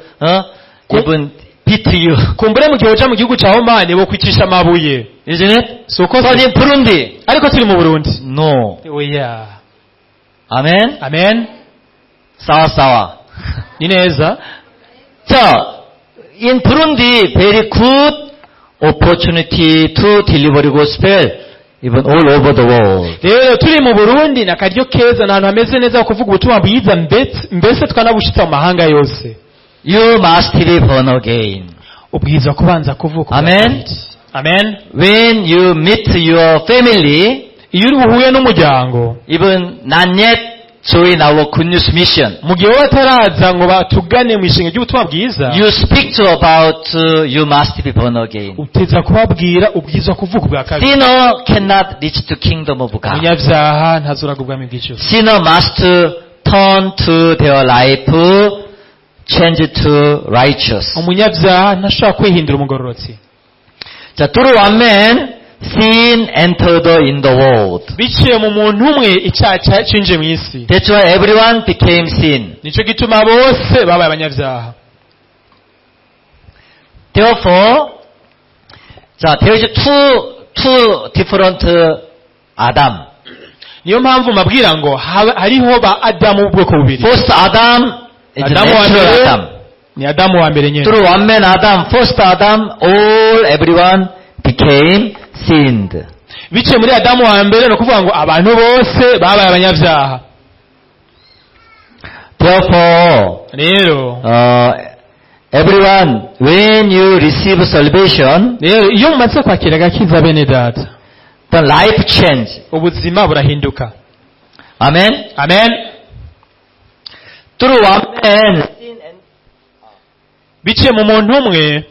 even beat you, Kumbure mu gihe uja mu gihugu cya Omani bo kwicisha amabuye. Isn't it? Si uko But se? in Burundi, Ariko turi mu Burundi, no. oya. Amen. Amen. Sawa sawa. Ni neza. 자, in Burundi, very good opportunity to deliver gospel even all over the world. Rero turi mu Burundi ni akaryo keza, ni ahantu hameze neza ho kuvuga ubutumwa bwiza, mbese twanabushitsa mu mahanga yose. You must be born again. Ubwiza kubanza kuvuka. Amen. Amen. When you meet your family, Iyo uri buhuye n'umuryango, even not yet join our good news mission, mu gihe wowe bataraza ngo batugane mu ishinga ry'ubutumwa bwiza, you speak to about you must be born again. Uteza kubabwira ubwiza kuvuka ubwa kabiri. Sinner cannot reach the kingdom of God. Umunyabyaha ntazuraga ubwami bw'ijuru. Sinner must turn to their life, change to righteous. Umunyabyaha ntashobora kwihindura umugororotsi. 자, through one man, sin entered in the world. Biciye mu muntu umwe icyaha cinjiye mu isi. That's why everyone became sin. Nicyo gituma bose babaye abanyabyaha. Therefore, 자, there is two different Adam. Niyo mpamvu mbabwira ngo hariho ba Adamu b'ubwoko bubiri. First Adam is Adamu wa natural mbere Adam. ni Adamu wa mbere nyine. Through one man Adam, first Adam, all everyone became sinned. Biciye muri Adamu wa mbere, ni ukuvuga ngo abantu bose babaye abanyabyaha. Therefore, Rero, everyone, when you receive salvation, rero iyo mumaze kwakira agakiza, bene data, The life change. Ubuzima burahinduka. Amen. Amen. Through one man, sin and Biciye mu muntu umwe,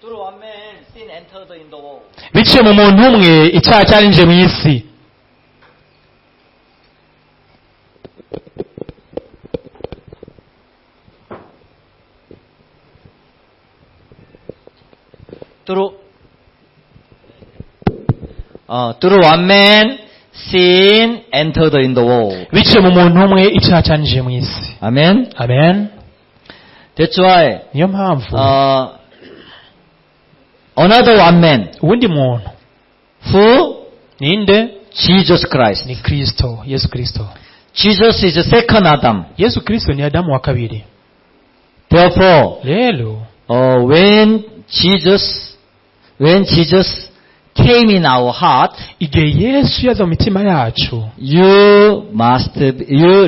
through one man, sin entered in the world. Biciye mu muntu umwe icyaha cyarinjiye mu isi. Through one man, sin entered in the world. Biciye mu muntu umwe icyaha cyarinjiye mu isi. Amen. Amen. That's why Niyo mpamvu another one man uwundi muntu who ninde? Jesus Christ. Ni Kristo, Yesu Kristo. Jesus is the second Adam. Yesu Kristo ni Adamu wa kabiri. Therefore, Rero when Jesus came in our heart, igihe Yesu yaza mu mitima yacu, you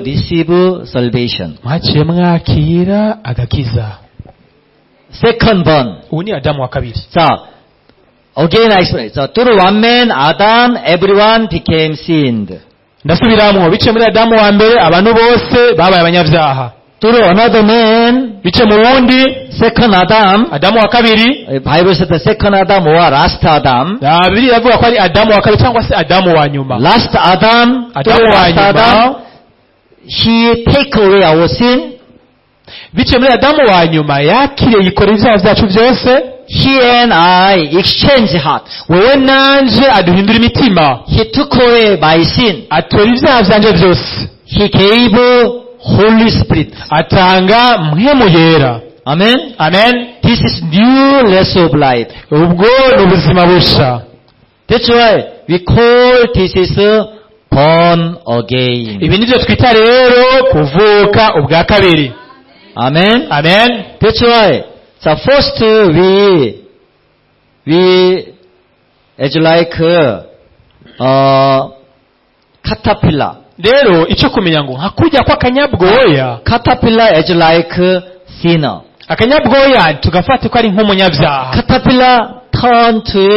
receive salvation. Mwaciye mwakira agakiza. Second born. Ubu ni Adamu wa kabiri. So, again I explain. So, through one man, Adam, everyone became sinned. Ndasubiramwo, biciye muri Adamu wa mbere abantu bose babaye abanyabyaha. Through another man, Biciye mu wundi, second Adam, Adamu wa kabiri. Bible says the second Adam or last Adam. Ah, Bibiliya iravuga ko ari Adamu wa kabiri cyangwa se Adamu wa nyuma. Last Adam, Adamu through wa last nyuma. Adam, he take away our sin. Biciye muri Adamu wa nyuma yakiriye yikorera ibyaha byacu byose. He and I exchange hearts. Wewe nanje aduhindura imitima. He took away my sin. Atora ibyaha byanje byose. He gave Holy Spirit. Atanga Mpwemu Yera. Amen. Amen. This is new lesson of life. Ubwo ni ubuzima busha. That's why we call this is born again. Ibi nibyo twita rero kuvuka ubwa kabiri. Amen. Amen. That's why so first we as like caterpillar. Rero icyo kumenya ngo nka kujya kw'akanyabwoya. Caterpillar is like sinner. Akanyabwoya tugafata ko ari nk'umunyabyaha. Caterpillar turn to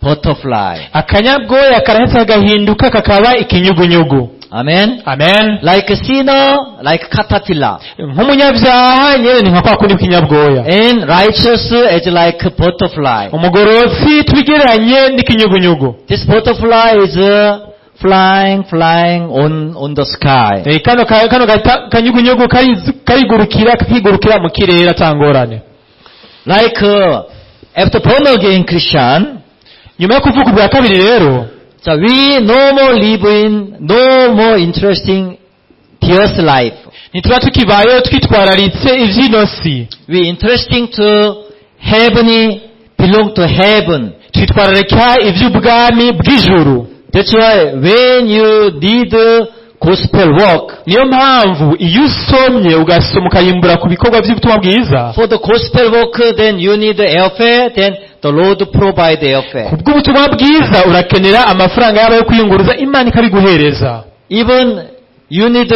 butterfly. Akanyabwoya karahetse kagahinduka kakaba ikinyugunyugu. Amen. Amen. Like sinner, like caterpillar. Nk'umunyabyaha nyine ni nka kwa kundi kw'ikinyabwoya. And righteous is like butterfly. Umugororotsi tubigereranye n'ikinyugunyugu. This butterfly is flying, flying on the sky. Eh, kano kano kanyugunyugu karigurukira kakigurukira mu kirere atangorane. Like after born again Christian, Nyuma yo kuvuka ubwa kabiri rero, so we no more live in no more interesting tears life. Ntituba tukibayeho twitwararitse iby'ino si. We interesting to heavenly, belong to heaven. Twitwararika iby'ubwami bw'ijuru. That's why when you need gospel work, Niyo mpamvu iyo usomye ugasoma ukayimbura ku bikorwa by'ubutumwa bwiza, for the gospel work, then you need airfare, then the Lord provide airfare. Ku bw'ubutumwa bwiza urakenera amafaranga yaba yo kwiyunguruza, Imana ikabiguhereza. Even you need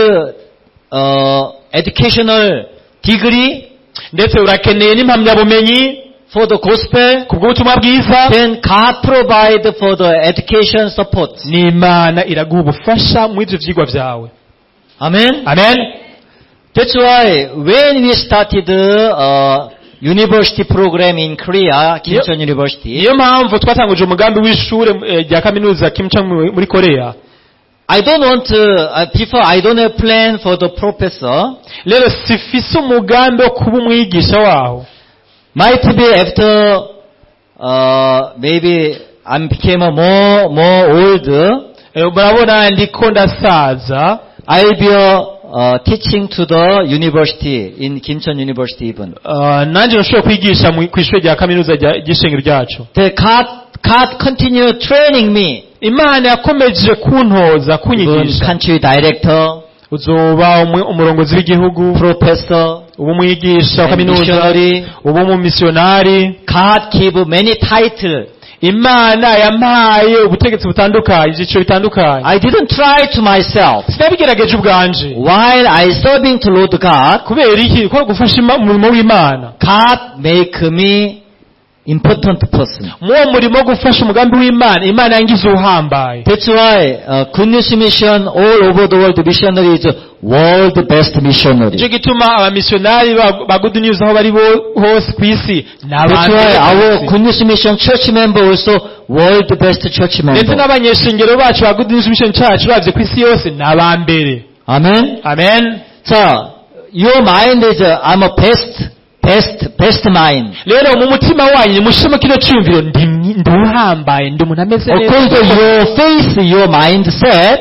educational degree Ndetse urakeneye n'impamyabumenyi for the gospel, ku bw'ubutumwa bwiza, then God provide for the education support. N'Imana iraguha ubufasha muri ibyo byigwa byawe. Amen. Amen. That's why when we started university program in Korea, Kimcheon University, Niyo mpamvu twatanguje umugambi w'ishuri rya kaminuza Kimchang muri Korea. I don't want to, before I don't have plan for the professor. Rero sifise umugambi wo kuba umwigisha waho. Might be after, maybe I became a more old, Murabona ndiko ndasaza. I'll be teaching to the university, in Kimcheon University even. Nanjye nashobora kwigisha ku ishuri rya kaminuza ry'ishengero ryacu. The God continue training me. Imana yakomeje kuntoza Even kunyigisha. Country director, Uzoba umurongozi w'igihugu, professor, uba umwigisha wa and kaminuza, missionary. uba umumisiyonari. God give many title. Imana yampaye ubutegetsi butandukanye, ibyiciro bitandukanye. I didn't try to myself. Sinabigerageje ubwanje. While I serving to Lord God, Kubera iki? Ko gufasha umurimo w'Imana, God make me important person. Mu uwo murimo wo gufasha umugambi w'Imana, Imana yangize uhambaye. That's why Good News Mission all over the world missionary is world best missionary. Nicyo gituma abamisiyonari ba Good News aho bari hose ku isi ni That's abantu why our ku isi. Good News Mission church member also world best church Ndetse member. n'abanyeshengero bacu ba Good News Mission Church bavye ku isi yose ni abambere. Amen. Amen. So your mind is I'm a best, best, best mind. Rero mu mutima wanyu mushimo kino cyumviro: ndi uhambaye, ndi umuntu ameze According to neza. your faith, your mindset,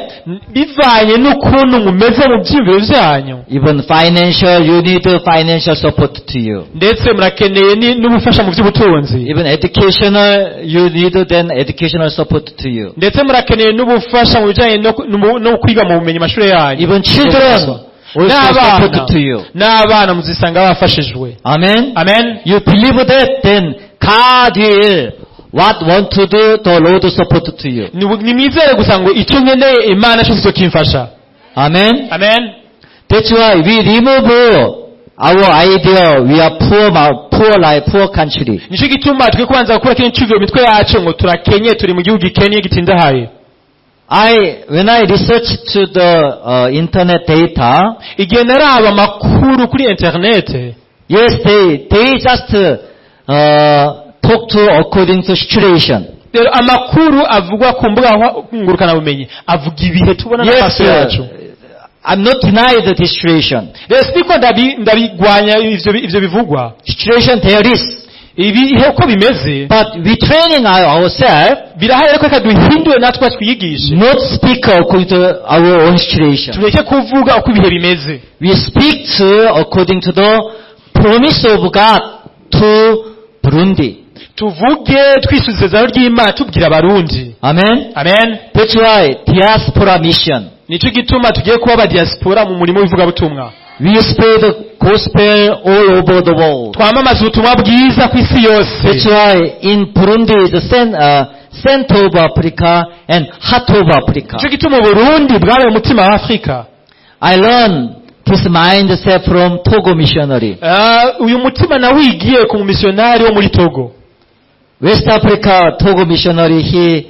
Bivanye n'ukuntu mumeze mu byiyumviro byanyu, even financial, you need financial support to you. Ndetse murakeneye n'ubufasha mu by'ubutunzi. Even educational, you need then educational support to you. Ndetse murakeneye n'ubufasha mu bijyanye no kwiga mu bumenyi mashuri yanyu. Even children also N'abana support to you. N'abana muzisanga bafashijwe. Amen. Amen. You believe that, then God will what want to do, the Lord support to you. Nimwizere gusa ngo icyo nkeneye Imana cyose izokimfasha. Amen. Amen. That's why we remove our idea we are poor, poor life, poor country. Nicyo gituma twe kubanza gukura kino cyumviro mu mitwe yacu ngo turakenye, turi mu gihugu gikenye gitindahaye. When I research to the internet data, Igihe naraba amakuru kuri interinete, yes, they just talk to according to situation. Rero amakuru avugwa ku mbuga ngurukanabumenyi avuga ibihe tubona Yes, n'amaso yacu. I'm not denying the situation. Rero siniko ndabigwanya ivyo bivugwa. Situation there is. Ibihe uko bimeze, But we training ourselves birahari, ariko reka duhindure natwe twiyigishe, not speak according to our own situation. Tureke kuvuga uko ibihe bimeze. We speak to according to the promise of God to Burundi. Tuvuge twisubiza isezerano ry'Imana tubwira Abarundi. Amen. Amen. That's why diaspora mission. Nicyo gituma tugiye kuba abadiaspora mu murimo w'ivugabutumwa. We spread the gospel all over the world. Twamamaza ubutumwa bwiza ku isi yose. That's why in Burundi is the center of Africa and heart of Africa. Nicyo gituma Uburundi bwabaye umutima wa Afurika. I learned this mindset from Togo missionary. Ah, uyu mutima nawigiye ku mumisiyonari wo muri Togo. West Africa Togo missionary, he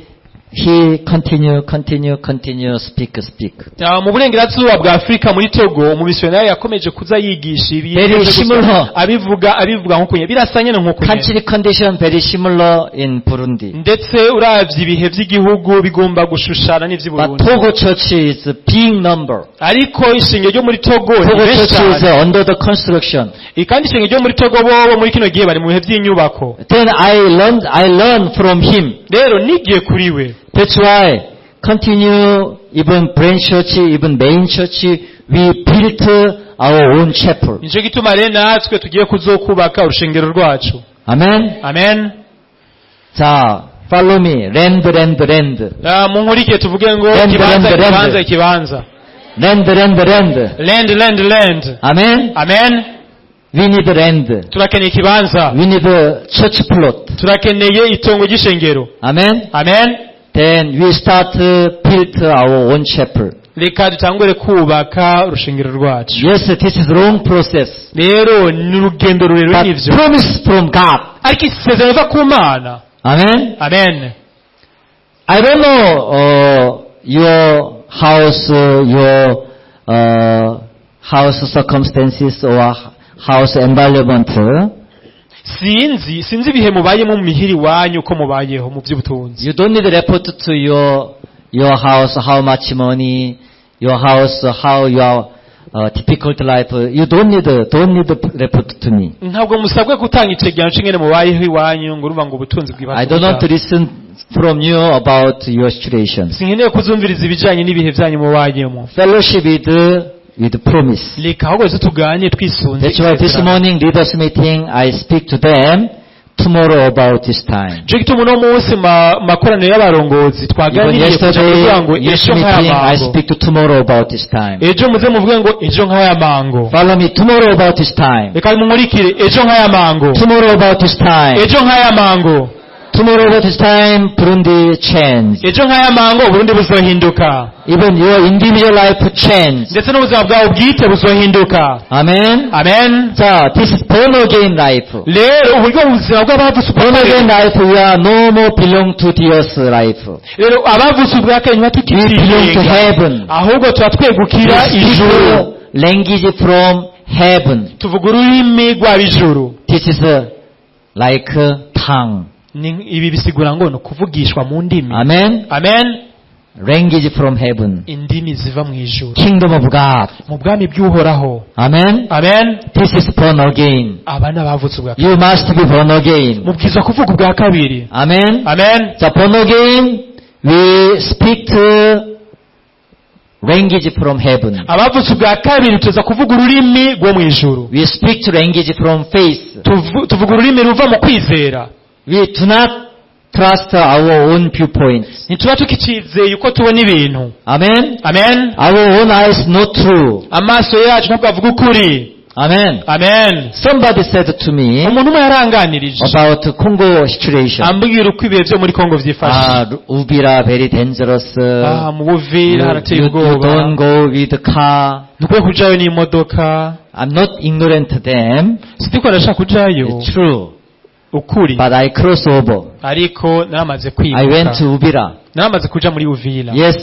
continue, continue, continue, speak, speak. Ah, mu burengerazuba bwa Afurika muri Togo umumisiyonari yakomeje kuza yigisha ibi Very similar. abivuga abivuga nkuko nyene birasa nyene nkuko nyene. Country condition very similar in Burundi. Ndetse uravye ibihe by'igihugu bigomba gushushana n'ivy'i But Burundi. Togo church is a big number. Ariko ishengero ryo muri Togo ni Togo benshi church is cyane. under the construction. Kandi ishengero ryo muri Togo bobo muri kino gihe bari mu bihe by'inyubako. Then I learned from him. Rero nigiye kuri we. That's why continue even branch church, even main church, we built our own chapel. Nicyo gituma rero natwe tugiye kuzokubaka urushengero rwacu. Amen. Amen. 자, follow me. Land, land, land. Ah, munkurikire tuvuge ngo Land, ikibanza, land, ikibanza, land. ikibanza. Land, land, land. Land, land, land. Amen. Amen. We need land. Turakeneye ikibanza. We need a church plot. Turakeneye itongo ry'ishengero. Amen. Amen. Then we start build our own chapel. Reka dutangure kubaka urushengero rwacu. Yes, this is long process. Rero ni urugendo rurerure But n'ivyo, promise from God. ariko isezerano riva ku Mana. Amen. Amen. I don't know your house, your house circumstances or house environment. Sinzi ibihe mubayemo mu mihiri iwanyu uko mubayeho mu by'ubutunzi. You don't need to report to your house how much money, your house how your difficult life. You don't need to report to me. Ntabwo musabwe gutanga icegeranyo c'ingene mubayeho iwanyu ngo urumva ngo ubutunzi I don't want to listen from you about your situation. Sinkeneye kuzumviriza ibijanye n'ibihe byanyu mubayemo. Fellowship with promise. Reka ahubwo tuze tuganire twisunze That's why this isezerano. morning leaders meeting I speak to them tomorrow about this time. Nico gituma uno munsi makoraniro y'abarongozi Even twaganiriye kuja kugira ngo yesterday, youth ejo nk'aya meeting, I mango, speak to tomorrow about this time. ejo muze muvuge ngo ejo nk'aya mango. Follow me tomorrow about this time. Reka munkurikire ejo nk'aya mango. Tomorrow about this time. Ejo nk'aya mango. Tomorrow this time, Burundi change. Ejo nk'aya mango Uburundi buzohinduka. Even your individual life change. Ndetse n'ubuzima bwawe bwite buzohinduka. Amen. Amen. 자, this is born again life. Rero uburyo ubuzima bw'abavutse ubwa Born again kabiri. life, we are no more belong to the earth life. Rero abavutse ubwa kabiri We belong to ntibatukigenga, heaven. ahubwo tuba We twegukira ijuru. speak language from heaven. Tuvuga ururimi rw'ab'ijuru. This is like a tongue. Ibi bisigura ngo ni ukuvugishwa mu ndimi. Amen. Amen. Language from heaven. Indimi ziva mu ijuru. Kingdom of God. Mu bwami bw'Uhoraho. Amen. Amen. This is born again. Aba ni abavutse ubwa kabiri. You must be born again. Mubwirizwa kuvuga ubwa kabiri. Amen. Amen. So born again, we speak to language from heaven. Abavutse ubwa kabiri tuza kuvuga ururimi rwo mu ijuru. We speak to language from faith. Tuvuga ururimi ruva mu kwizera. We do not trust our own viewpoints. Ntituba tukicizeye uko tubona ibintu. Amen. Amen. Our own eyes not true. Amaso yacu ntabwo avuga ukuri. Amen. Amen. Somebody said to me Umuntu umwe yaranganirije about Congo situation. ambwira uko ibihe byo muri Kongo byifashe. Ah, Uvira very dangerous. Ah, mu Buvira You, harateye you ubwoba. don't go with the car. Ntukwiye kujayo n'imodoka. I'm not ignorant to them. Sindiko ndashaka kujayo. It's true. Ukuri. But I cross over. Ariko naramaze I went kwimuka. to Uvira. Naramaze kuja muri Uvira. Yes,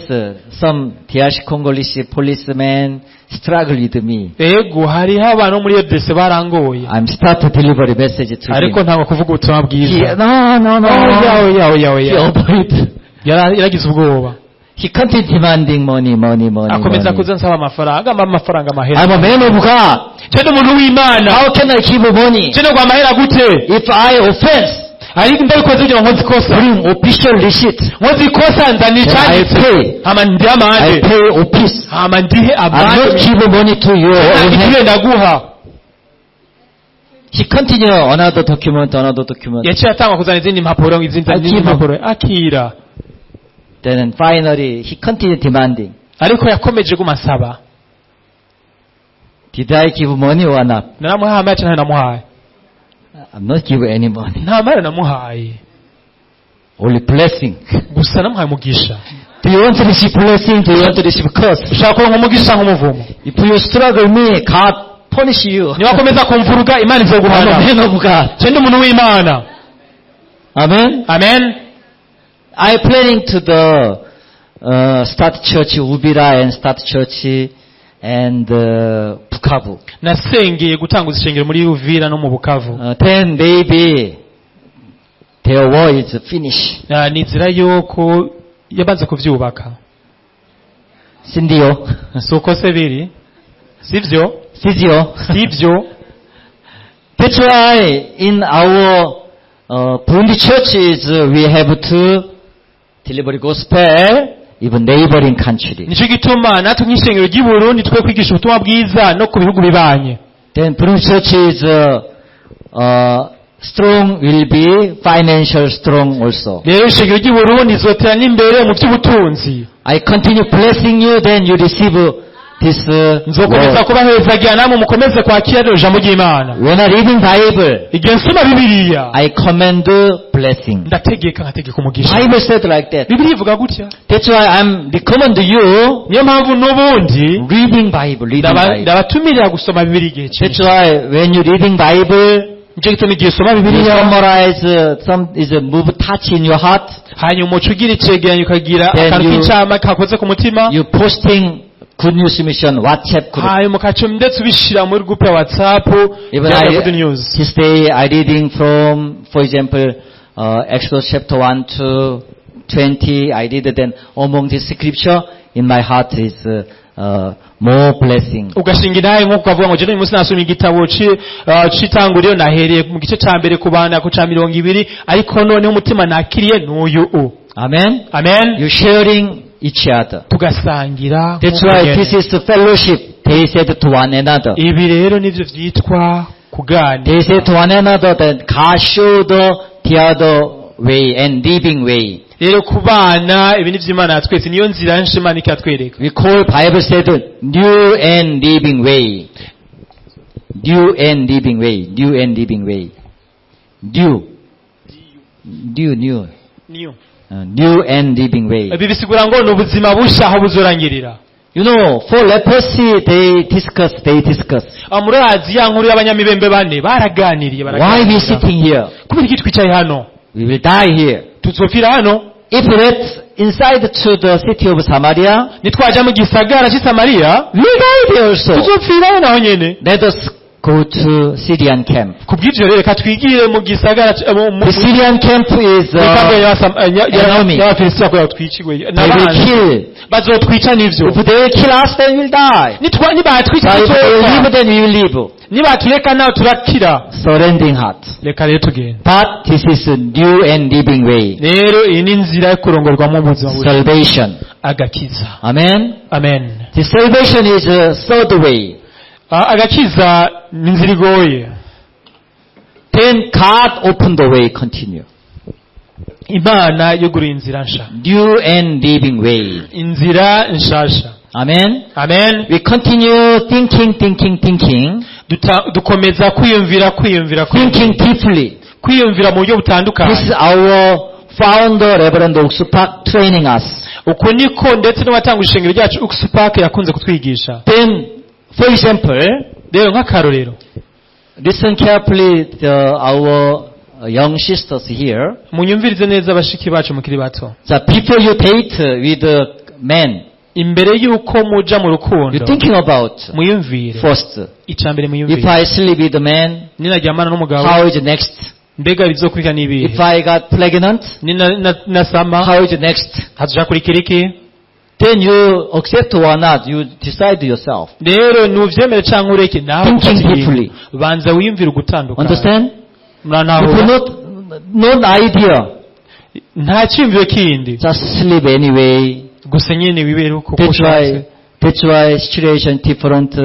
some DRC Congolese policemen struggle with me. Ego hariho abantu bo muri RDC barangoye. I'm start to deliver the message to Ariko him. ntabwo kuvuga ubutumwa He, bwiza. no, no, no. Oya, oya, oya, He oya. avoid. Yaragize ubwoba. He continued demanding money, money, money, Akomeza money. kuza nsaba amafaranga, ampa amafaranga amahera. I'm a man of God. Je ndi umuntu w'Imana. How can I give money? Je ndagwa amahera gute? If I offense, Ariko ndabikoze kugira ngo nkoze ikosa. bring official receipt. Nkoze ikosa nzana Then I icyanditse. pay. Hama ndihe I amande. pay office. Hama ndihe I'm not amande. give money to you. Igihe ndaguha. He continue another document, another document. Yaciye atangwa kuzana izindi mpapuro, izindi Akira. izindi mpapuro. Akira. Then finally, he continued demanding. Ariko yakomeje guma asaba. Did I give money or not? Naramuhaye amahera cyangwa namuhaye? I'm not give any money. Nta mahera namuhaye. Only blessing. Gusa namuhaye umugisha. Do you want to receive blessing? Do you want to receive curse? Ushaka kuronka umugisha nk'umuvumo? If you struggle me, God punish you. Niwakomeza kumvuruga Imana I'm a izoguhana. man of God. Je ndi umuntu w'Imana. Amen. Amen. I planning to the start church Uvira and start church and Bukavu. Nasengeye gutanguza ishengero muri Uvira no mu Bukavu. Then maybe their war is finished. Ah, nizera yuko yabanze kuvyubaka. Sindio, Si uko se biri? Sivyo? Sizio. Sivyo? That's why in our Burundi churches we have to deliver gospel even neighboring country. Nico gituma natwe nk'ishengero ry'i Burundi twe kwigisha ubutumwa bwiza no ku bihugu bibanye. Then Burundi church is strong will be financial strong also. Rero ishengero ry'i Burundi rizotera n'imbere mu by'ubutunzi. I continue blessing you, then you receive this Nzokomeza word. kubahezagira namwe mukomeze kwakira rino jambo ry'Imana. When I reading Bible, Igihe nsoma Bibiliya I command blessing. ndategeka nkategeka umugisha. Bible said like that. Bibiliya ivuga gutya. That's why I'm recommend you Niyo mpamvu n'ubundi reading Bible, reading Bible. ndabatumirira gusoma Bibiliya igihe That's cyinshi. why when you reading Bible, Nicyo gituma igihe usoma you Bibiliya summarize some is a move touch in your heart. hanyuma uca ugira icegeranyo ukagira Then akantu you- k'incama kakoze ku mutima You posting Good News Mission WhatsApp group. hanyuma ukaca ndetse ubishyira muri group ya WhatsApp Even ya I, Good News. this day I reading from, for example, Exodus chapter 1 to 20. I read then among this scripture in my heart is more blessing. Ugashinga intahe nk'uko ukavuga ngo jyewe uyu munsi nasomye igitabo c'itanguriro nahereye mu gice ca mbere kubana ku ca 20 ariko noneho umutima nakiriye n'uyu u. Amen. Amen. You sharing each other. Tugasangira That's nk'uko why nyene. this is the fellowship. They said to one another. Ibi rero nivyo vyitwa kuganira. They said to one another that God showed the other way and living way. Rero kubana ibi nivyo Imana yatweretse niyo nzira nsha Imana ikatwereka. We call Bible said new and living way. New and living way. New and living way. New. New, new. New and living way. Ibi bisigura ngo ni ubuzima busha aho buzorangirira. You know, for leprosy, they discuss, they discuss. Ah, murazi ya nkuru y'abanyamibembe bane baraganiriye Why we baraganira. sitting here? Kubera iki twicaye hano? We will die here. Tuzopfira hano. If let's inside to the city of Samaria, Nitwaja mu gisagara cy'i Samariya we die there also. tuzopfirayo naho nyene. Let us go to Syrian camp. Kubw'ivyo rero reka twigire mu gisagara The Syrian camp is mu enemy. y'Abafilisitiya kugira ngo twicigwe They will n'abanzi kill. bazotwica nivyo. If they kill us, then we'll die. Nibatwica But if they tuzopfa. live, then we will live. Nibatureka nawe turakira. Surrendering heart. Reka rero tugende. But this is a new and living way. Rero iyi ni inzira yo kurongorwamo ubuzima bushya. Salvation. Agakiza. Amen. Amen. The salvation is a third way. Ah, agakiza ni inzira igoye. Then God opened the way, continue. Imana yuguruye inzira nsha. New and living way. Inzira nshasha. Amen. Amen. We continue thinking, thinking, thinking, Dukomeza kwiyumvira kwiyumvira thinking kwiyumvira deeply. kwiyumvira mu buryo This butandukanye. is our founder, Reverend Ock Soo Park, training us. Uko niko ndetse n'uwatanga ishengero ryacu Ock Soo Park yakunze kutwigisha. Then, for example, Rero nk'akarorero listen carefully our young sisters here. munyumvirize neza bashiki bacu mukiri bato. So before you date with men, Imbere y'uko muja mu rukundo you're thinking about muyumvire first, icya mbere if muyumvire I sleep with a man, ninaryamana n'umugabo how is next? mbega bizokurikira n'ibihe? If I got pregnant, Nasama how is next? hazokurikira iki? Then you accept or not, you decide yourself. Rero nuvyemere canke ureke nawe Thinking ufata ingingo. deeply. Banza wiyumvire ugutandukana. Understand? If Muranahura? not, no idea, Nta cyiyumviro kindi just sleep anyway. gusa nyene wibere uko uko That's why, ushatse. that's why situation different,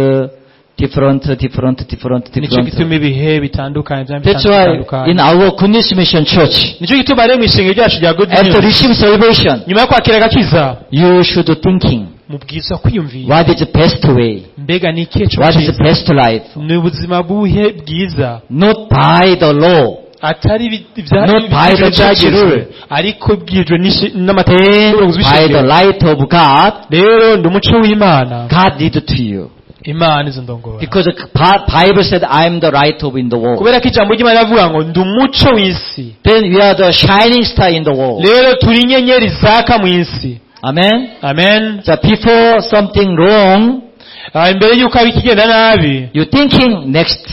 different, different, different, Nico different. gituma ibihe bitandukanye vyama That's why bitandukanye. in our Goodness Mission Church, Nico gituma rero mw'ishengero ryacu rya Good after News receive salvation, nyuma yo kwakira agakiza you should thinking, mubwirizwa kwiyumvira what is the best way? mbega ni ikihe What is the cyiza best life? ni ubuzima buhe bwiza Not by the law, atari Not by the church ibyagezwe rule. ariko bwijwe n'amategeko then y'ubuyobozi by the bw'ishengero. light of God, Rero ndi umuco w'Imana. God lead to you. Imana izo ndongora. Because the Bible said, I am the light of in the world. Kubera ko ijambo ry'Imana rivuga ngo ndi umuco w'isi. Then we are the shining star in the world. Rero turi inyenyeri zaka mu isi. Amen. Amen. So before something wrong, Ah, imbere y'uko haba ikigenda nabi you thinking next.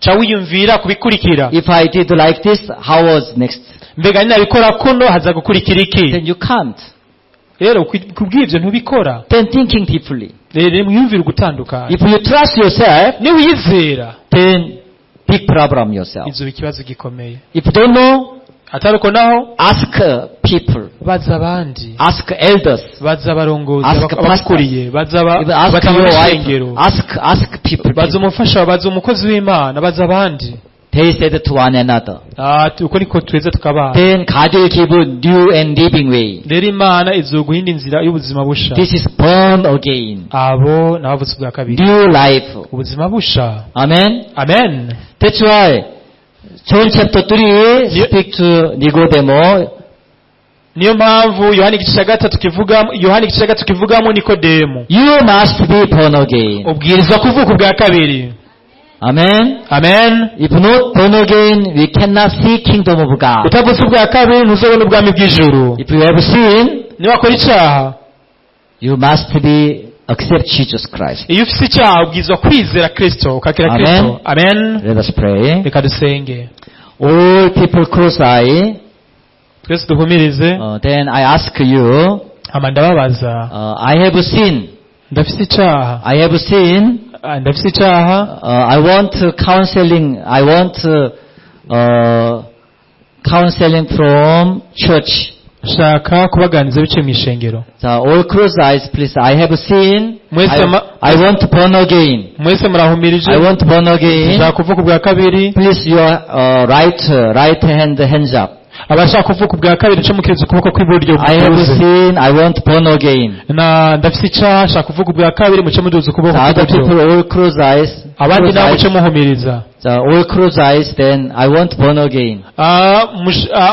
ca wiyumvira kubikurikira. If I did like this, how was next? Mbega ninabikora kuno haza gukurikira iki? Then you can't. Rero kubw'ibyo ntubikora. Then thinking deeply. Rero mwiyumvire ugutandukana. If you trust yourself, Niwiyizera then big problem yourself. izo ikibazo gikomeye. If you don't know, Atari uko naho ask people. baza abandi Ask elders. baza abarongozi Ask abakuriye baza Even ask abatanga your wife. ishengero Ask people. baza umufasha baza umukozi w'Imana baza abandi. They said to one another. Ah, uko niko tweza tukabana. Then God will give you new and living way. Rero Imana izoguha indi nzira y'ubuzima busha. This is born again. Abo n'abavutse ubwa kabiri New life. ubuzima busha. Amen. Amen. That's why John chapter 3 speak to Nicodemo. Niyo mpamvu Yohana igice cya gatatu kivugamo Yohana igice cya gatatu kivugamo Nikodemu You must be born again. ubwirizwa kuvuka ubwa kabiri. Amen. Amen. If not born again, we cannot see kingdom of God. Utavutse ubwa kabiri ntuzobona ubwami bw'ijuru. If you have sin, Niba wakora icyaha you must be accept Jesus Christ. iyo ufite icyaha ubwirizwa kwizera Kristo ukakira Amen. Kristo. Amen. Let us pray. Reka dusenge. All people close eye. Twese duhumirize. Then I ask you, Ama ndababaza I have sin. ndafite icyaha. I have sin. Ah, ndafite icyaha. I want counseling. I want counseling from church. Nshaka kubaganiriza biciye mu ishengero. So all close eyes, please. I have sin. Mwese I want born again. Mwese murahumirije. I want born again. Nshaka kuvuka ubwa kabiri. Please, your right hand hands up. Abashaka kuvuka ubwa kabiri muce mukiriza ukuboko kw'iburyo I have muduze. sin, I want born again. Na ndafise icaha nshaka kuvuka ubwa kabiri muce muduza ukuboko The other kw'iburyo. people all close eyes. Abandi Close nabo eyes. muce muhumiriza. So all close eyes, then I want born again. Ah,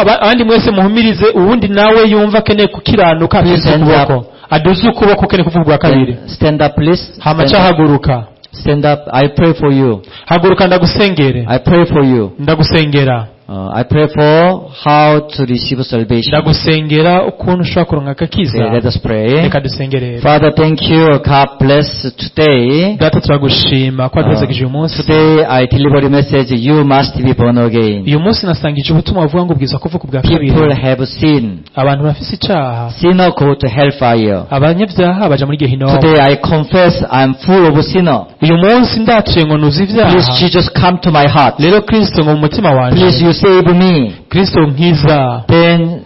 abandi mwese muhumirize uwundi nawe yumva akeneye gukiranuka Please aduze hands ukuboko aduze ukuboko ukeneye kuvuga ubwa kabiri. Then stand up, please. Hama Stand up. haguruka. Stand up. I pray for you. Haguruka ndagusengere. I pray for you. Ndagusengera. I pray for how to receive salvation. Ndagusengera ukuntu ushobora kuronka agakiza. Okay, let us pray. Reka dusenge rero. Father, thank you. God bless today. Data turagushima ko waduhezagije uyu munsi. Today I deliver a message. You must be born again. Uyu munsi nasangije ubutumwa buvuga ngo ubwiza kuvuka ubwa People kabiri. have sin. Abantu bafise icaha. Sinner go to hellfire. Abanyabyaha baja muri gehinomu. Today I confess I'm full of sinner. Uyu munsi ndaciye ngo nuze Please ibyaha. Jesus come to my heart. Rero Kristo ngo mu mutima Please wanje. you save me. Kristo nkiza. Then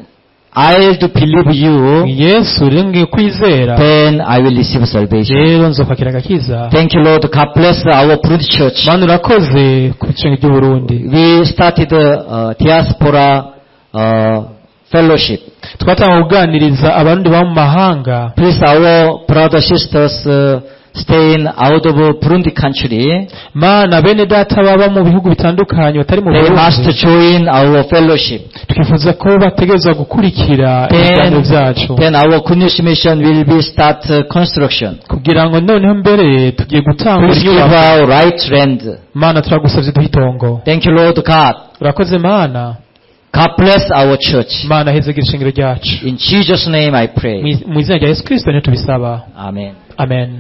I'll to believe you. Yesu rero ngiye kwizera. Then I will receive salvation. Rero nzopakira agakiza. Thank you, Lord. God bless our Burundi church. Mana urakoze ku bicenge by'Uburundi. We started diaspora fellowship. Twatanga kuganiriza abarundi baba mu mahanga. Please, our brothers sisters staying out of Burundi country, Mana bene data baba mu bihugu bitandukanye batari mu they must Burundi join our fellowship. twifuza ko bategerezwa gukurikira ibiganiro byacu Then our Good News Mission will be start construction. Kugira ngo noneho mbere tugiye gutanga Please give inyubako. our right land. Mana turagusabye duhe itongo. Thank you, Lord God. Urakoze Mana. God bless our church. Mana hezagira ishingiro ryacu. In Jesus' name I pray. Mu izina rya Yesu Kristo niyo tubisaba. Amen. Amen.